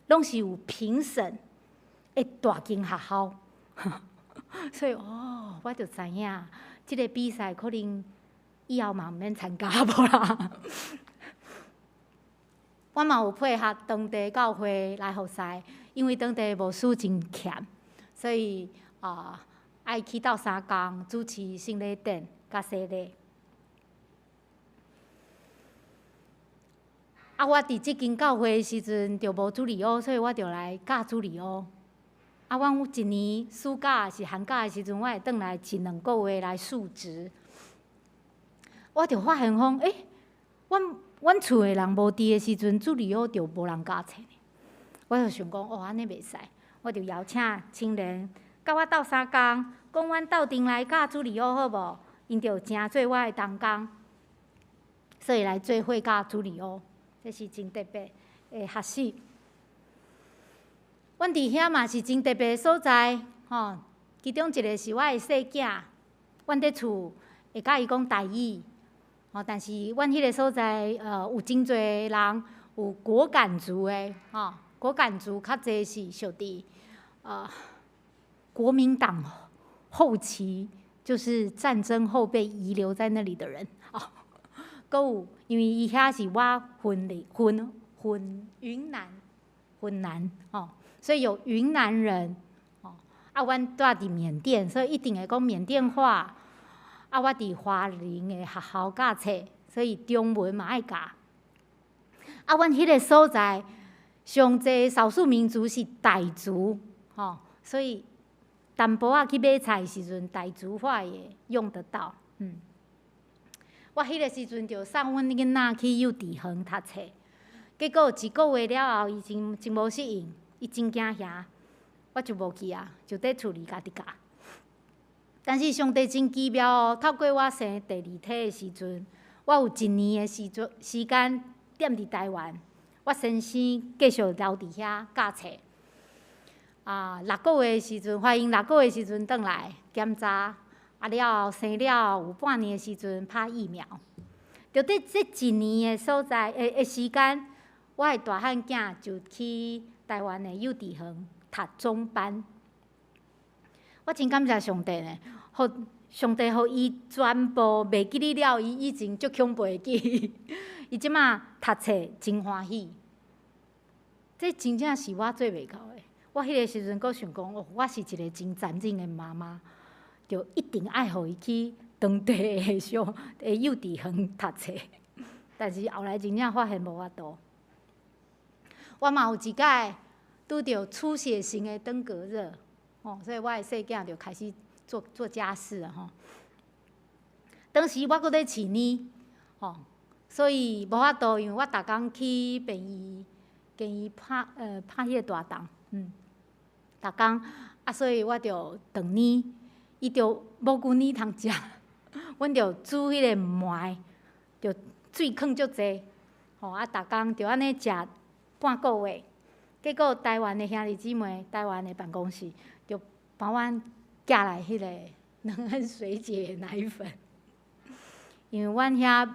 攏是有評審的大間學校，所以哦，我就知影，這个比賽可能以後嘛毋免參加無啦。我嘛有配合當地教會來服侍，因為當地牧師真儉，所以啊，愛去鬥相共主持聖禮典佮洗禮。啊，我佇這間教會的時陣就無主日學，所以我就來教主日學。啊，阮有一年暑假抑是寒假的時陣，我會轉來一兩個月來述職。我就發現講，欸，阮阮厝的人無佇的時陣，主日學就無人教冊。我就想講，哦，按呢袂使，我就邀請青年佮我鬥相共，講阮鬥陣來教主日學好無？𪜶就誠做我的同工，所以來做伙教主日學，這是真特別的學習。阮佇遐嘛是真特別的所在，吼。其中一个是我的細囝，阮佇厝會佮伊講台語，吼。但是阮彼个所在，有真濟人有果敢族的，吼。果敢族較濟是屬佇國民黨後期，就是戰爭後被遺留在那裡的人，吼。閣有，因為伊遐是我雲林、雲雲雲南、雲南，吼。所以有雲南人，哦，啊，阮住佇緬甸，所以一定會講緬甸話。啊，我佇華人的學校教冊，所以中文嘛愛教。啊，阮彼个所在上濟少數民族是傣族，吼，所以淡薄仔去買菜的時陣，傣族話也用得到。我彼个時陣就送阮囡仔去幼稚園讀冊，結果一個月了後，伊真真無適應。伊真驚嚇，我就無去啊，就佇厝裡家己教。但是上帝真奇妙哦，透過我生第二胎的時陣，我有一年的時陣時間踮佇台灣，我先生繼續留佇遐教冊。啊，六個月的時陣，懷孕六個月的時陣轉來檢查，啊了後生了後有半年的時陣拍疫苗。就佇這一年的所在的的時間，我的大漢囝就去台灣的幼稚園讀中班。我真感謝上帝呢，予上帝予伊全部袂記得了，伊以前足恐怖的記憶，伊這馬讀冊真歡喜。這真正是我做袂到的。我彼个時陣閣想講，哦，我是一個真殘忍的媽媽，就一定愛予伊去當地的小的幼稚園讀冊。但是後來真正發現無法度。我嘛有一擺拄著出血型的登革熱，哦，所以我的細囝就開始做做家事啊吼。當時我閣咧飼奶，吼，所以無法度，因為我逐工去病院，建議拍彼個大動，逐工啊，所以我就斷奶，伊就無牛奶通食，阮就煮彼個糜，就水囥足濟，吼啊，逐工就按呢食半個月，結果台灣的兄弟姊妹，台灣的辦公室就幫阮寄來彼個能很水解的奶粉，因為阮遐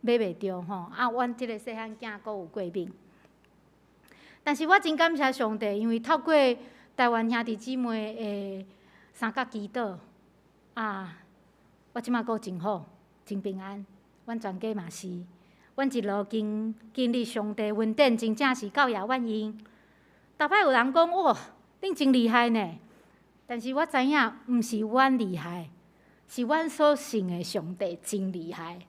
買袂著吼，啊，阮這個細漢囝閣有過敏。但是我真感謝上帝，因為透過台灣兄弟姊妹的相佮祈禱，啊，我這馬閣真好，真平安。阮全家嘛是，阮一路經歷上帝恩典，真正是到也願意。逐擺有人講，哇，恁真厲害呢！但是我知影，毋是阮厲害，是阮所信的上帝真厲害，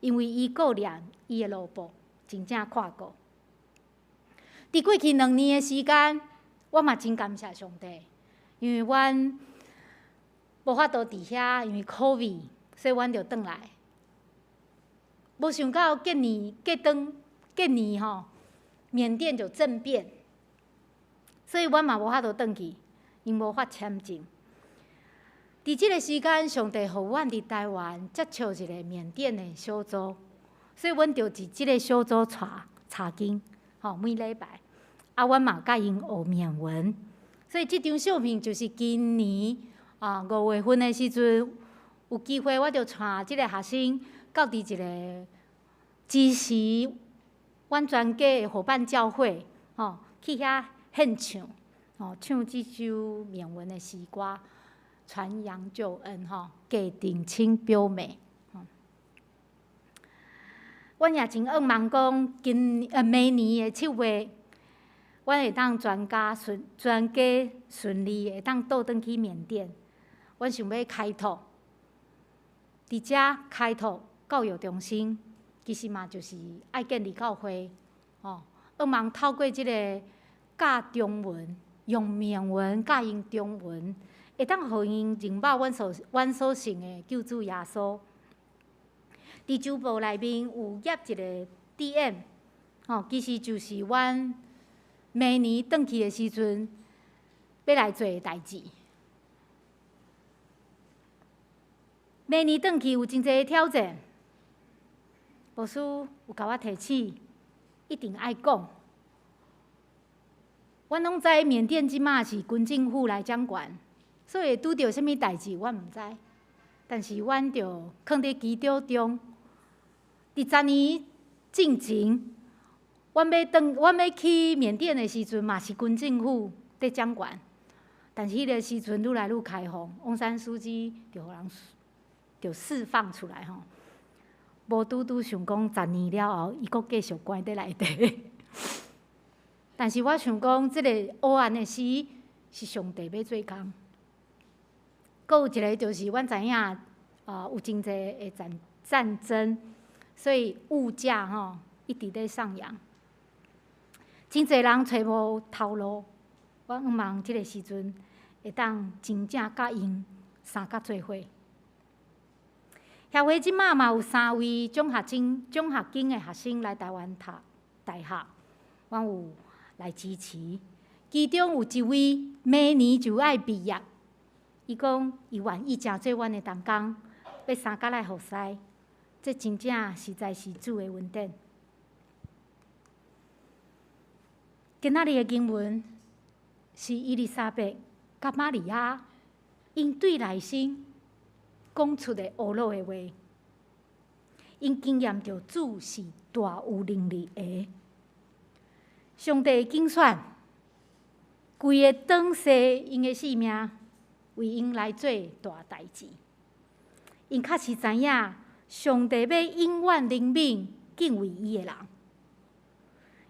因為伊顧念伊的奴僕，真正看顧。佇過去2年的時間，我嘛真感謝上帝，因為阮無法度佇遐，因為 COVID，所以阮就轉來。無想到隔年隔當隔年吼，緬甸就政變，所以阮嘛無法度轉去，𪜶無發簽證。佇這個時間，上帝予阮佇台灣接觸一個緬甸的小組，所以阮就佇這個小組帶查經，吼，每禮拜。啊，阮嘛佮𪜶學緬文，所以這張相片就是今年啊5月份的時陣，有機會我就帶這個學生到佇一個支持阮全家的夥伴教會，吼，去遐獻唱，吼，唱這首緬文的詩歌，傳揚救恩，吼，家定親表妹。阮也真向望講，明年的7月，阮會當全家順利會當倒轉去緬甸。阮想欲開拓，佇遮開拓教育中心，其實嘛就是愛建立教會，吼，向望透過這個教中文，用緬文教𪜶中文，會當予𪜶認捌阮所信的救主耶穌。佇周報內面有頁一個 DM，吼，其實就是阮明年轉去的時陣欲來做的代誌。明年轉去有真濟挑戰，牧師有共我提醒，一定愛講。阮攏知緬甸這馬是軍政府來掌權，所以會拄著啥物代誌，阮毋知。但是阮著囥佇祈禱中。佇10年進前，阮欲去緬甸的時陣，嘛是軍政府佇掌權。但是彼個時陣愈來愈開放，翁山蘇姬就予人就釋放出來吼。無拄拄想講十年了後，伊閣繼續關佇內底。但是我想講，這個黑暗的時是上帝欲做工。閣有一個就是阮知影，啊，有真濟的戰爭，所以物價吼一直咧上揚，真濟人揣無頭路。我向望這個時陣會當真正佮𪜶相佮做伙。協會這馬嘛有三位獎學金的學生來台灣讀大學，阮有來支持。其中有一位明年就愛畢業，伊講伊願意成做阮的同工，欲相佮來服侍，這真正實在是主的恩典。今仔日的經文是伊麗莎白佮瑪利亞𪜶對內心講出的呵咾的話，𪜶經驗著主是大有能力的，上帝會揀選規个轉世𪜶的性命，為𪜶來做大代誌。𪜶確實知影上帝欲永遠憐憫敬畏伊的人，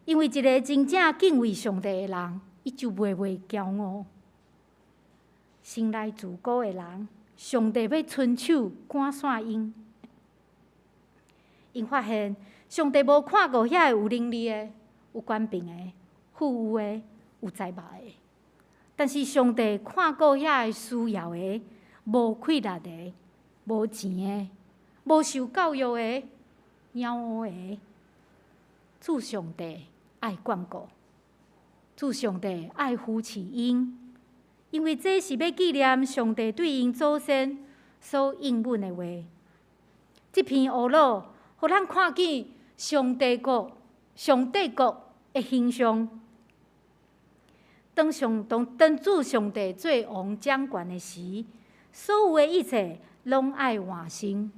因為一个真正敬畏上帝的人，伊就袂驕傲。生來自高的人，上帝欲伸手趕散𪜶。𪜶發現上帝無看顧遐个有能力的、有權柄的、富有的、有財物的，但是上帝看顧遐个需要的、無氣力的、無錢的、無受教育的、枵烏的。主上帝愛眷顧，主上帝愛扶持𪜶，因為這是欲紀念上帝對𪜶祖先所應允的話。這篇呵咾，予咱看見上帝國的形象。當主上帝做王掌權的時，所有的一切攏愛換新，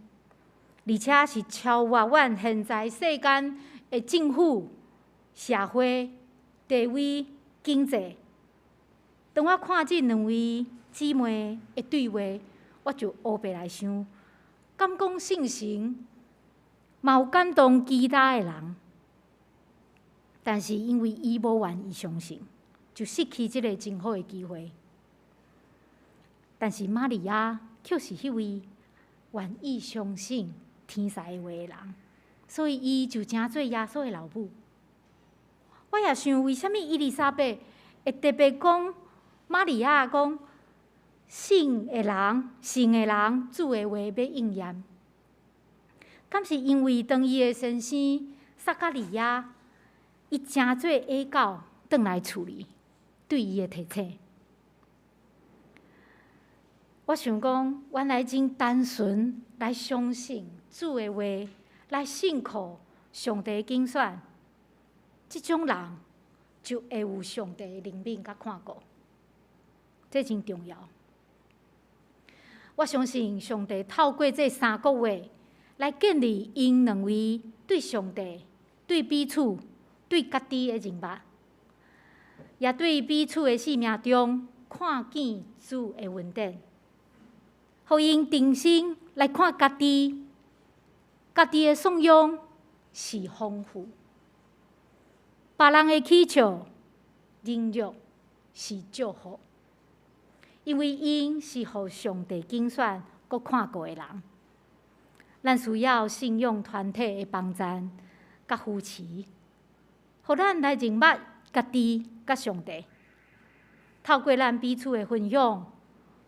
而且是超越阮現在世間的政府、社會、地位、經濟。當我看這兩位姊妹的對話，我就烏白來想，敢講聖神嘛有感動其他的人，但是因為伊無願意相信，就失去這个真好的機會。但是瑪利亞卻是彼位願意相信天使的話的人，所以伊就成做耶穌的老母。我也想，為啥物伊麗莎白會特別講瑪利亞講信的人，主的話欲應驗？敢是因為當伊的先生撒迦利亞，伊成做下狗轉來厝裡，對伊的提醒。我想講，原來真單純來相信主的話，來信靠上帝的揀選，這種人就會有上帝的憐憫佮看顧，這真重要。我相信上帝透過這三個話來建立𪜶兩位對上帝、對彼此、對家己的認捌，也對彼此的生命中看見主的恩典，予𪜶重新來看家己，家己的信仰是豐富，別人的起笑、忍辱是祝福，因為𪜶是予上帝揀選、閣看顧的人。咱需要信仰團體的幫贊佮扶持，予咱來認捌家己佮上帝。透過咱彼此的分享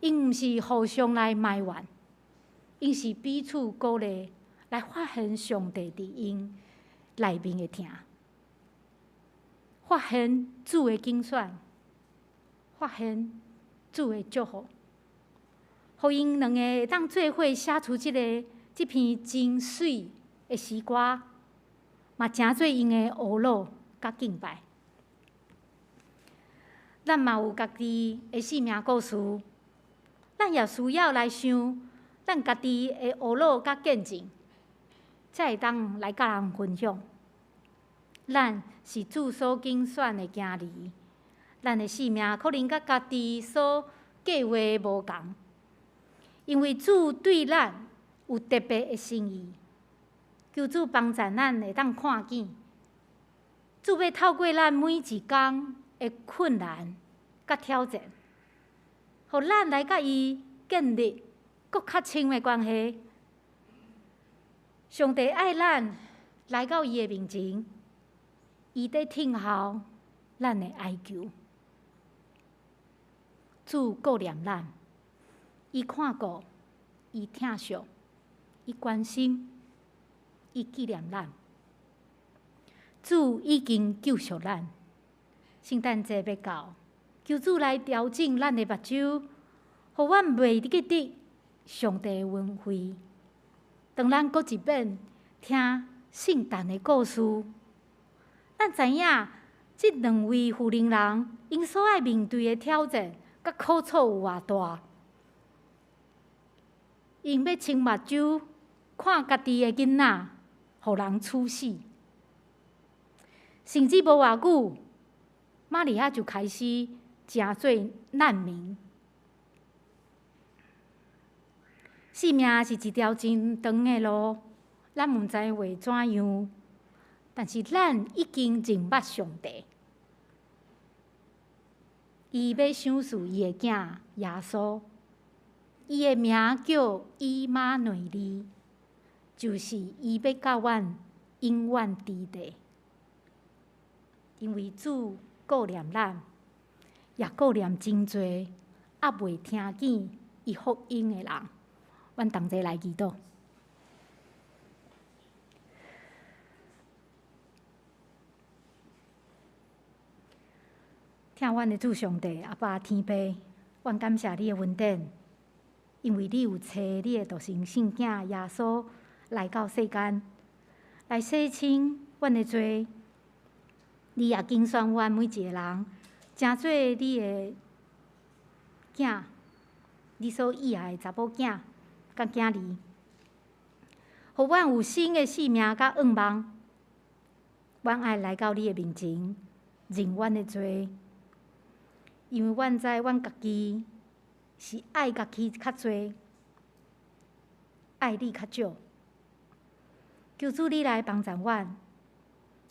，𪜶毋是互相來埋怨，𪜶是彼此鼓勵，來發現上帝佇𪜶內面的疼，發現主的揀選，發現主的祝福，予𪜶兩个會當做伙寫出這篇真媠的詩歌，嘛成做𪜶的呵咾佮敬拜。咱嘛有家己的生命故事，咱也需要來想咱家己的呵咾佮見證，才會當來佮人分享。咱是主所揀選的囝兒，咱的生命可能佮家己所計劃無仝，因為主對咱有特別的心意，求主幫助咱會當看見，主欲透過咱每一工的困難佮挑戰，予咱來佮伊建立閣較深的關係。上帝愛咱來到伊的面前，伊佇聽候咱的哀求。主顧念咱，伊看顧，伊疼惜，伊關心，伊紀念咱。主已經救贖咱。聖誕節欲到，求主來調整咱的目睭，予阮袂記得上帝的恩惠。當咱閣一遍聽聖誕的故事，咱知影這兩位婦人，𪜶所愛面對的挑戰佮苦楚有偌大。𪜶欲穿目睭看家己的囡仔，予人處死，甚至無偌久，瑪利亞就開始成做難民。生命是一條真長的路，咱毋知會怎樣，但是咱已經認捌上帝。伊欲賞賜伊的囝耶穌，伊的名叫以馬內利，就是伊欲佮阮永遠佇咧。因為主顧念咱，也顧念真濟猶未聽見伊福音的人，阮同齊來祈禱。疼阮的主上帝，阿爸天父，阮感謝你的恩典，因為你有差你的獨生聖囝耶穌來到世間，來洗清阮的罪。你也揀選阮每一個人，成做你的囝，你所喜愛的查某囝佮囝兒，予阮有新的生命佮願望。阮愛來到你的面前，認阮的罪。因為阮知阮家己是愛家己較濟，愛你較少。求主你來幫助阮，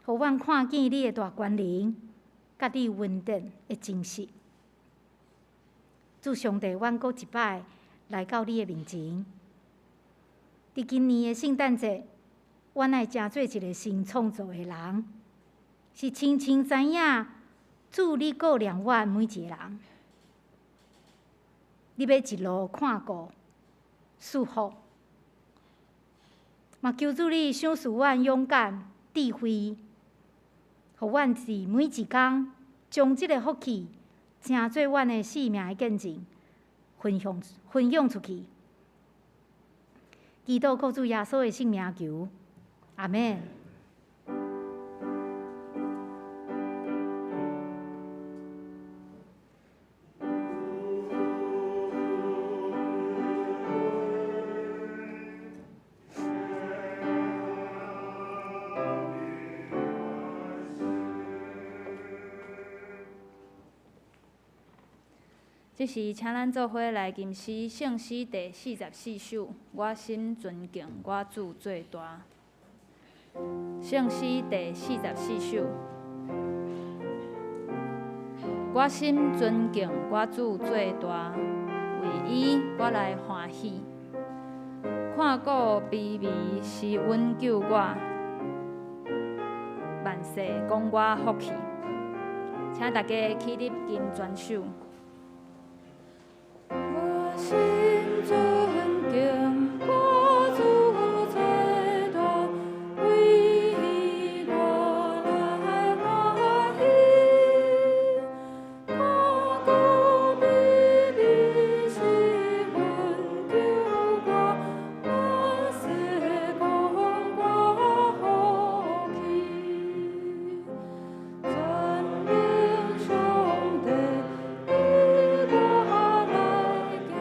予阮看見你的大權能，佮你恩典的真實。主上帝，阮閣一擺來到你的面前。佇今年的聖誕節，阮愛成做一個新創造的人，是親像知影主你顧念阮每一個人，你欲一路看顧、祝福，嘛求主你賞賜阮勇敢、智慧，予阮佇每一工將這个福氣成做阮的生命的見證，分享分享出去。祈禱靠主耶穌的聖名求，阿們。這時，請咱做伙來吟詩聖詩第44首《我心尊敬我主最大》。聖詩第44首，我心尊敬我主最大，為伊我來歡喜。看顧卑微施恩救我，萬世講我福氣。請大家起立金全手。我心尊敬我主最大，為伊我來歡喜。看顧卑微施恩救我，萬世講我福氣。全能上帝，與我來行，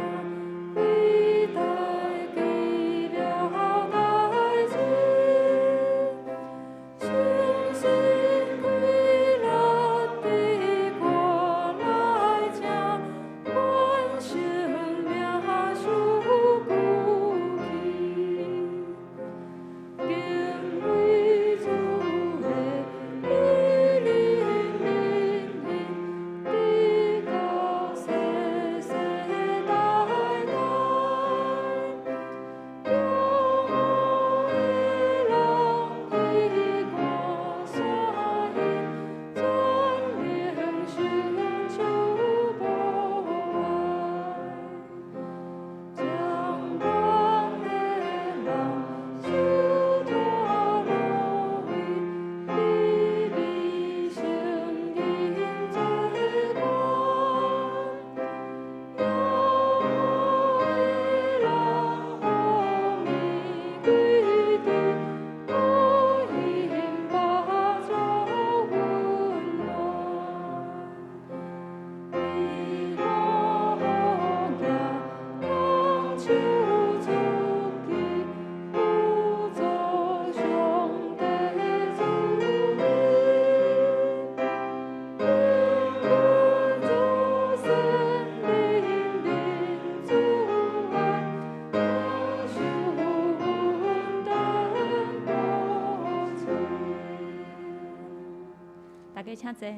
請坐。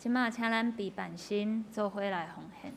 這馬請咱備辦心，做伙來奉獻。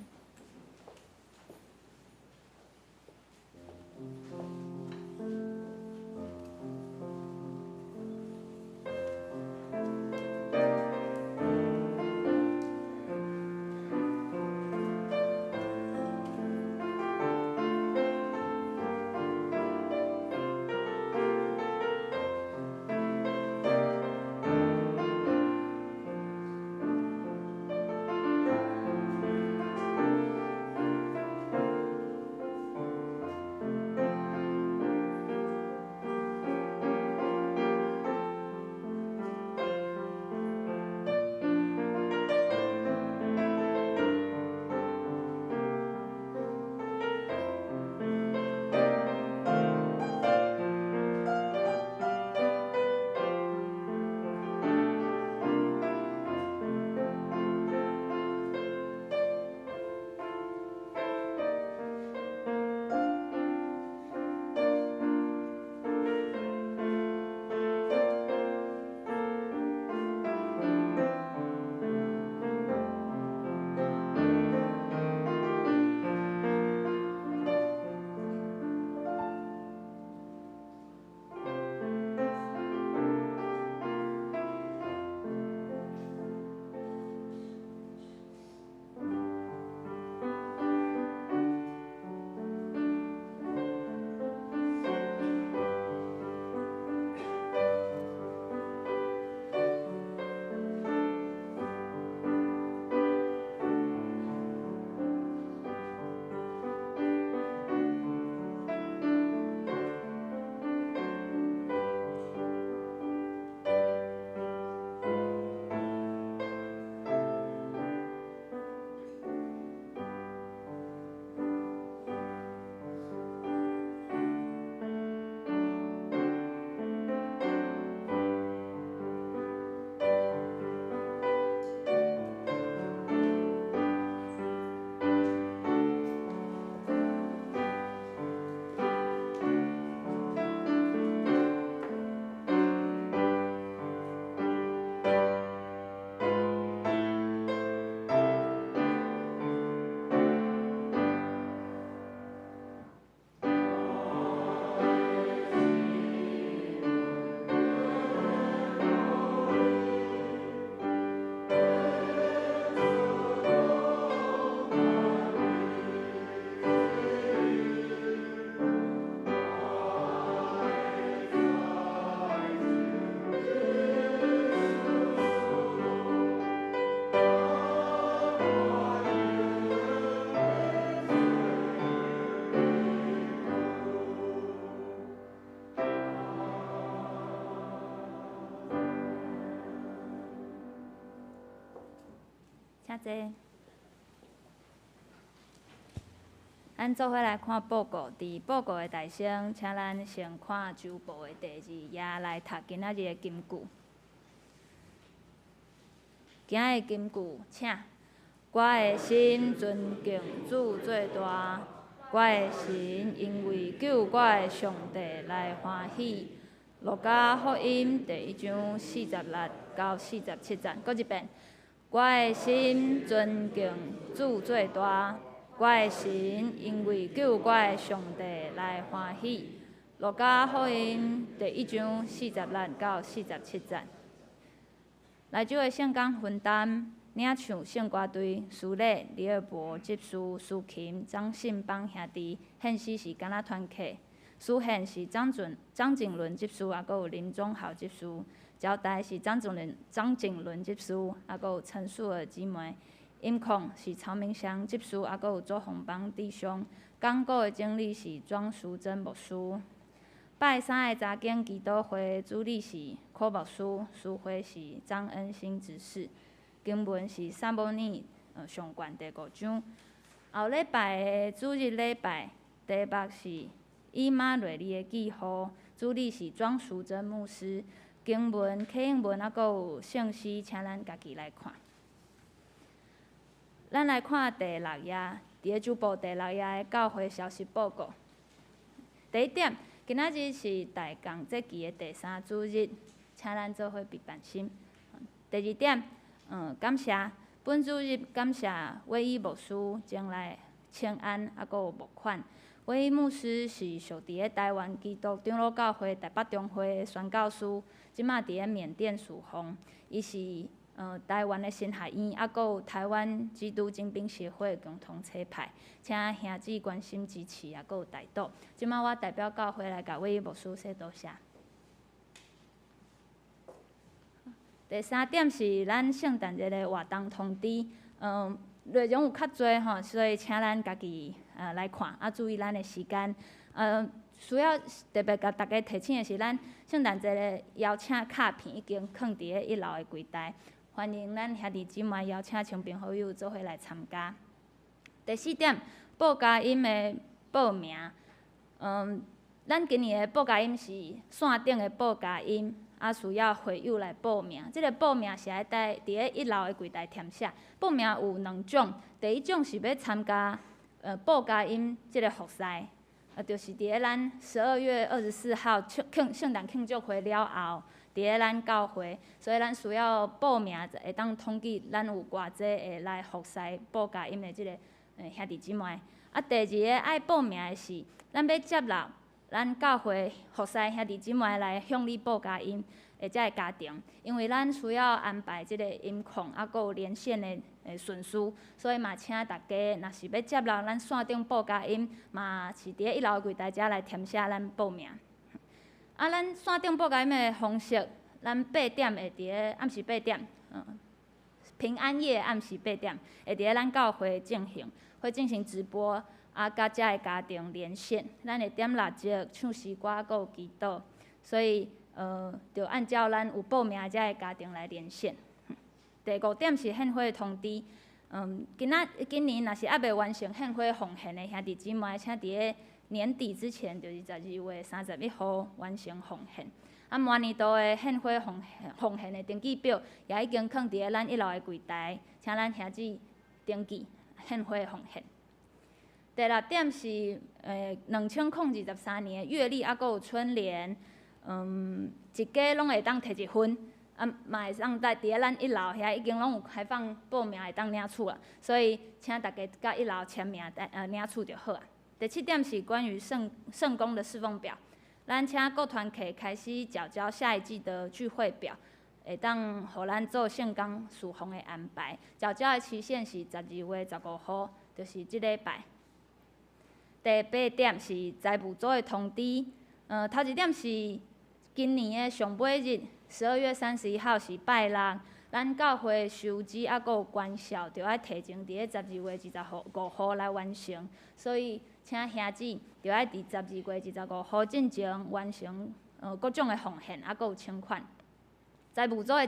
請坐。咱做伙來看報告，佇報告的大先，請咱先看周報的第二頁來讀今仔日的金句。今仔日的金句，請我的心尊敬主最大，我的神因為救我的上帝來歡喜。路加福音第一章46到47節，閣一遍。我的心尊敬主最大，我的神因為救我的上帝來歡喜。路加福音第一章46到47節。來州的聖工分擔，領唱聖歌隊，司禮李爾博執事司琴張信邦兄弟，獻詩是敢若團契，司獻是張景倫執事，抑閣有林忠豪執事。招待是張景倫執事，抑閣有陳素娥姊妹。音控是曹明祥執事，抑閣有周宏邦弟兄。講稿的整理是莊淑珍牧師。拜三的查經祈禱會主理是柯牧師，司會是張恩興執事。經文是撒母耳上卷第五章。後禮拜的主日禮拜題目是以馬內利的記號，主理是莊淑珍牧師。經文、啟應文，抑閣有聖詩，請咱家己來看。咱來看第六頁，佇咧周報第六頁的教會消息報告。第一點，今仔日是大共節期的第三主日，請咱做伙避辦心。第二點，感謝本主日感謝偉伊牧師前來請安，猶閣有募款。偉伊牧師是屬佇咧台灣基督長老教會台北中會的宣教師，這馬佇咧緬甸事奉。伊是台灣的神學院，猶閣有台灣基督精兵協會共同差派，請兄姊關心支持，猶閣有代禱。這馬我代表教會來共偉伊牧師說多謝。第三點是咱聖誕節的活動通知，內容有較濟吼，所以請咱家己來看，注意咱的時間。需要特別共大家提醒的是，咱聖誕節的邀請卡片已經囥佇咧一樓的櫃台，歡迎咱兄弟姊妹邀請親朋好友做伙來參加。第四點，報佳音的報名，咱今年的報佳音是線頂的報佳音。需要會友來報名。這个報名是愛佇咧一樓的櫃台填寫。報名有兩種，第一種是欲參加報佳音這个服侍，就是佇咧咱12月24號慶聖誕慶祝會了後，佇咧咱教會，所以咱需要報名，會當統計咱有偌濟會來服侍報佳音的這个兄弟姊妹。第二个愛報名的是，咱欲接納咱教會服侍兄弟姊妹來向你報佳音的這个家庭，因為咱需要安排這个音控，閣有連線的順序，所以嘛請大家，若是欲接納咱線頂報佳音，嘛是佇咧一樓櫃台遮來填寫咱報名。咱線頂報佳音的方式，咱八點會佇咧暗時八點，平安夜暗時八點會佇咧咱教會進行，會進行直播。佮遮个家庭連線，咱會點蠟燭、唱詩歌，閣有祈禱，所以就按照咱有報名遮个家庭來連線。第五點是獻花通知，今年若是猶未完成獻花奉獻的兄弟姊妹，請佇咧年底之前，就是12月31號完成奉獻。明年度的獻花奉獻的登記表也已經囥佇咧咱一樓的櫃台，請咱兄姊登記獻花奉獻。第六點是，2023年的月曆，猶閣有春聯，一家攏會當提一份，嘛會當佇咧咱一樓遐已經攏有開放報名會當領取啊，所以請大家佮一樓簽名，領取就好啊。第七點是關於聖工的侍奉表，咱請各團體開始繳交下一季的聚會表，會當予咱做聖工侍奉的安排。繳交的期限是12月15號，就是這禮拜。第八點是財務組的通知，頭一點是今年的上尾日，12月31號是拜六，咱教會收支猶閣有關銷，著愛提前佇咧12月25號來完成，所以請兄姊著愛佇十二月二十五號進前完成各種的奉獻，猶閣有請款。財務組的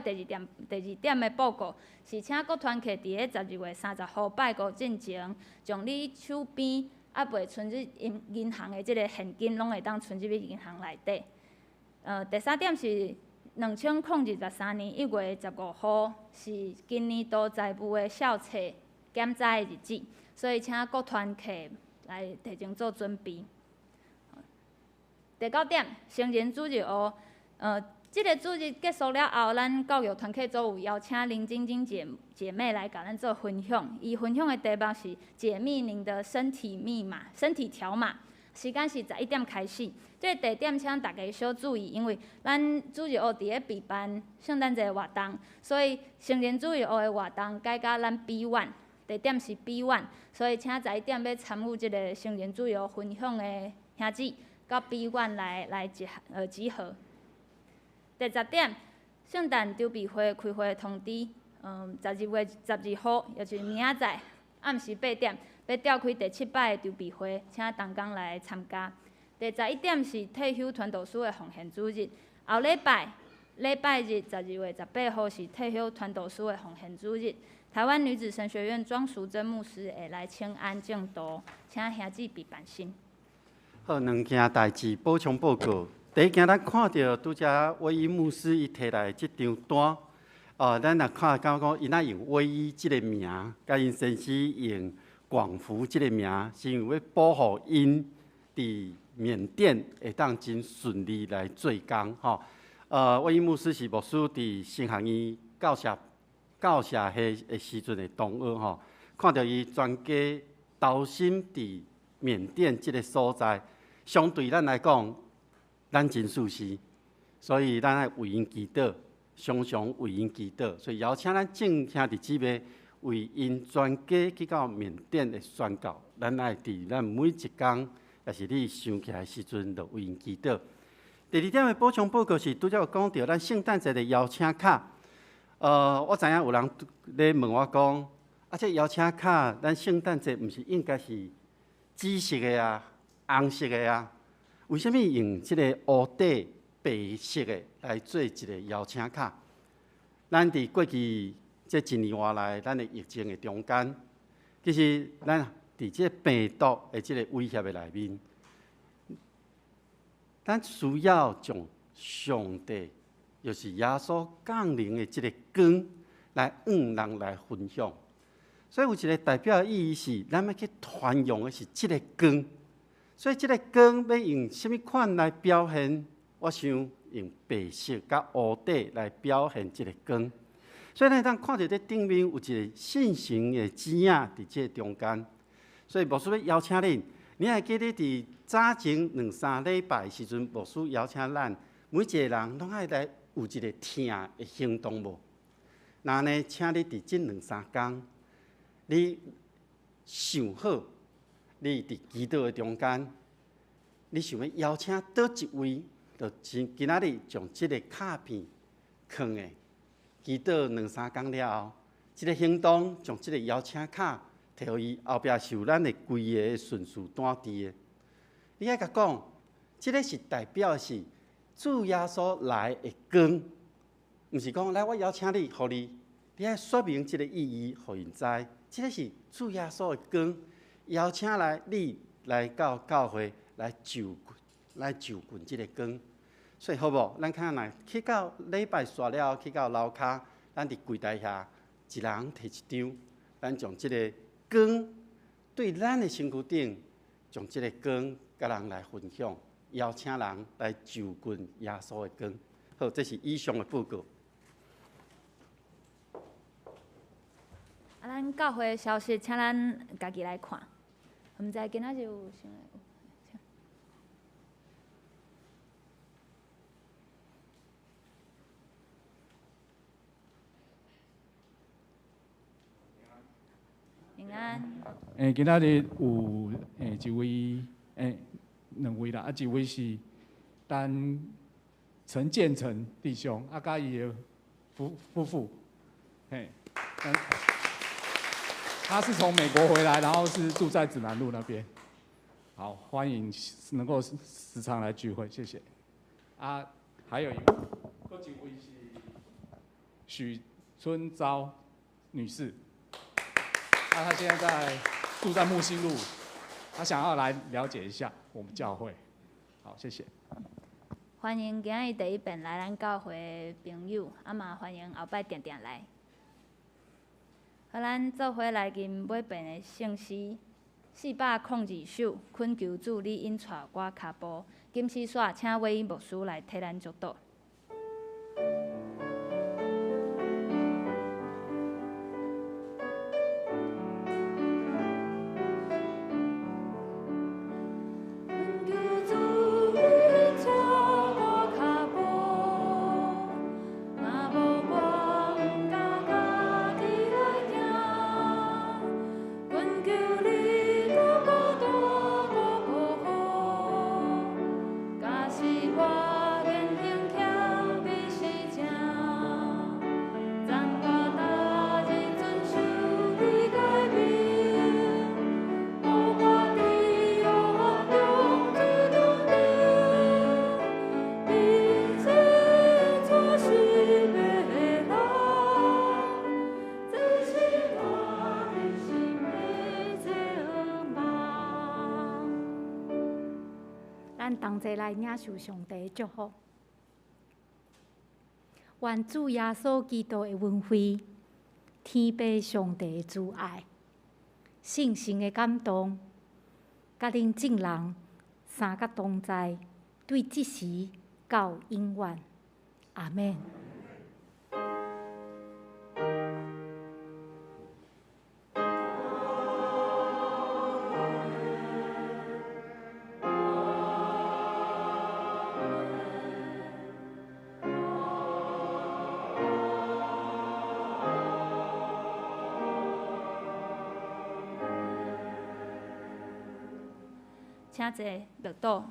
第二點的報告是請各團契佇咧12月30號拜五進前，將你手邊猶未存入銀行的這个現金，攏會當存入去銀行內底。第三點是2023年1月15號是今年度財務的數冊檢查的日子，所以請各團契來提前做準備。第九點，成人主日學，這个主日結束了後，咱教育團契組有邀請林晶晶姐妹來共咱做分享。伊分享的題目是解密您的身體密碼、身體條碼。時間是11點開始。這个地點請大家小注意，因為咱主日學佇咧備辦聖誕節活動，所以成人主日學的活動改甲咱 B1，地點是 B1，所以請11點欲參與這个成人主日學分享的兄姊，到 B1 來集合。第十點，聖誕籌備會開會通知，12月12號，也就是明仔載暗時8點，欲召開第七擺的籌備會，請同工來參加。第十一點是退休傳道師的奉獻主日，後禮拜禮拜日12月18號是退休傳道師的奉獻主日。台灣女子神學院莊淑珍牧師會來請安證道，請兄姊備辦心。好，兩件代誌補充報告。第一件，咱看著拄才威伊牧師伊提來這張單，咱若看感覺講伊若用威伊這个名，共𪜶先生用廣福這个名，是因為欲保護𪜶佇緬甸會當真順利來做工吼。威伊牧師是牧師佇神學院教社系的时阵的同学吼，看著伊全家投身伫缅甸这个所在，相对咱来讲，咱真舒适，所以咱爱为𪜶祈祷，常常为𪜶祈祷。所以邀请咱众兄弟姊妹为𪜶全家去到缅甸的宣告，咱爱伫咱每一工，也是你想起来的时阵，就为𪜶祈祷。第二点的补充报告是，拄才有讲著咱圣诞节的邀请卡。我知影有人咧问我讲，啊，这邀请卡，咱圣诞节毋是应该是紫色的啊，红色的啊？为啥物用这个乌底白色的来做一个邀请卡？咱伫过去这一年外来，咱的疫情的中间，其实咱伫这个病毒的这个威胁的内面，咱需要将上帝，就是耶稣降临的这个光，来向人来分享。所以有一个代表的意义是，咱欲去传扬的是这个光。所以这个光欲用啥物款来表现？我想用白色佮乌底来表现这个光。所以咱会当看著这顶面有一个信心的纸仔伫这中间。所以牧师欲邀请恁，你还记得伫早前两三礼拜的时阵，牧师邀请咱每一个人拢爱来有一个疼的行动无？那呢，请你伫这两三工，你想好，你伫祈祷的中间，你想欲邀请佗一位，就今今仔日将这个卡片囥的，祈祷两三工了后，这个行动将这个邀请卡提予伊，后壁是有咱的规个顺序单伫的。你爱共讲，这个是代表是主耶稣来的光，毋是讲来我邀请你，予你，你爱说明这个意义，予𪜶知，这个是主耶稣的光，邀请来你来到教会来就近这个光。所以好无？咱看若去到礼拜煞了后，去到楼跤，咱伫柜台遐，一人提一张，咱将这个光对咱的身躯顶，将这个光共人来分享，邀请人来就近耶稣的光。好，这是以上的报告。啊，咱教会的消息，请咱家己来看。毋知今仔日有啥？平安。今仔日有一位两位啦，啊，一位是咱陈建成弟兄，啊，佮伊的夫妇，嘿，他是从美国回来，然后是住在指南路那边。好，欢迎能够时常来聚会，谢谢。啊，还有一位，阁一位是许春昭女士。那她现在住在木星路，她想要来了解一下我们教会。好，谢谢。欢迎今日第一遍来咱教会的朋友，啊嘛欢迎后摆定定来。好，咱做伙来吟尾遍的圣诗402首，恳求主你引带我跤步。金丝煞，请伟牧师来替咱祝祷。同齐来领受上帝的祝福。愿主耶稣基督的恩惠、天父上帝的慈爱、圣神的感动，佮恁众人三角同在，对这时到永远。阿们。請坐默禱。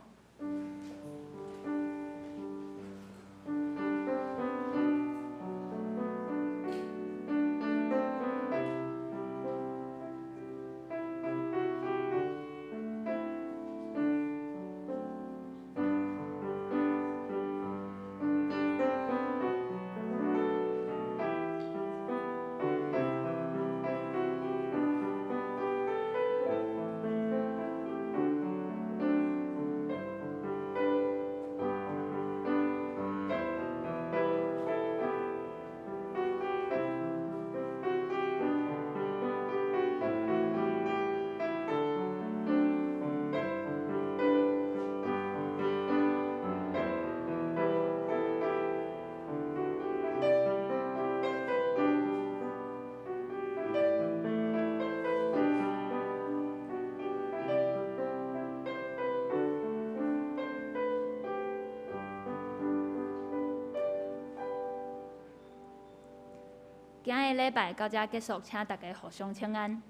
今日禮拜到遮結束，請大家互相請安。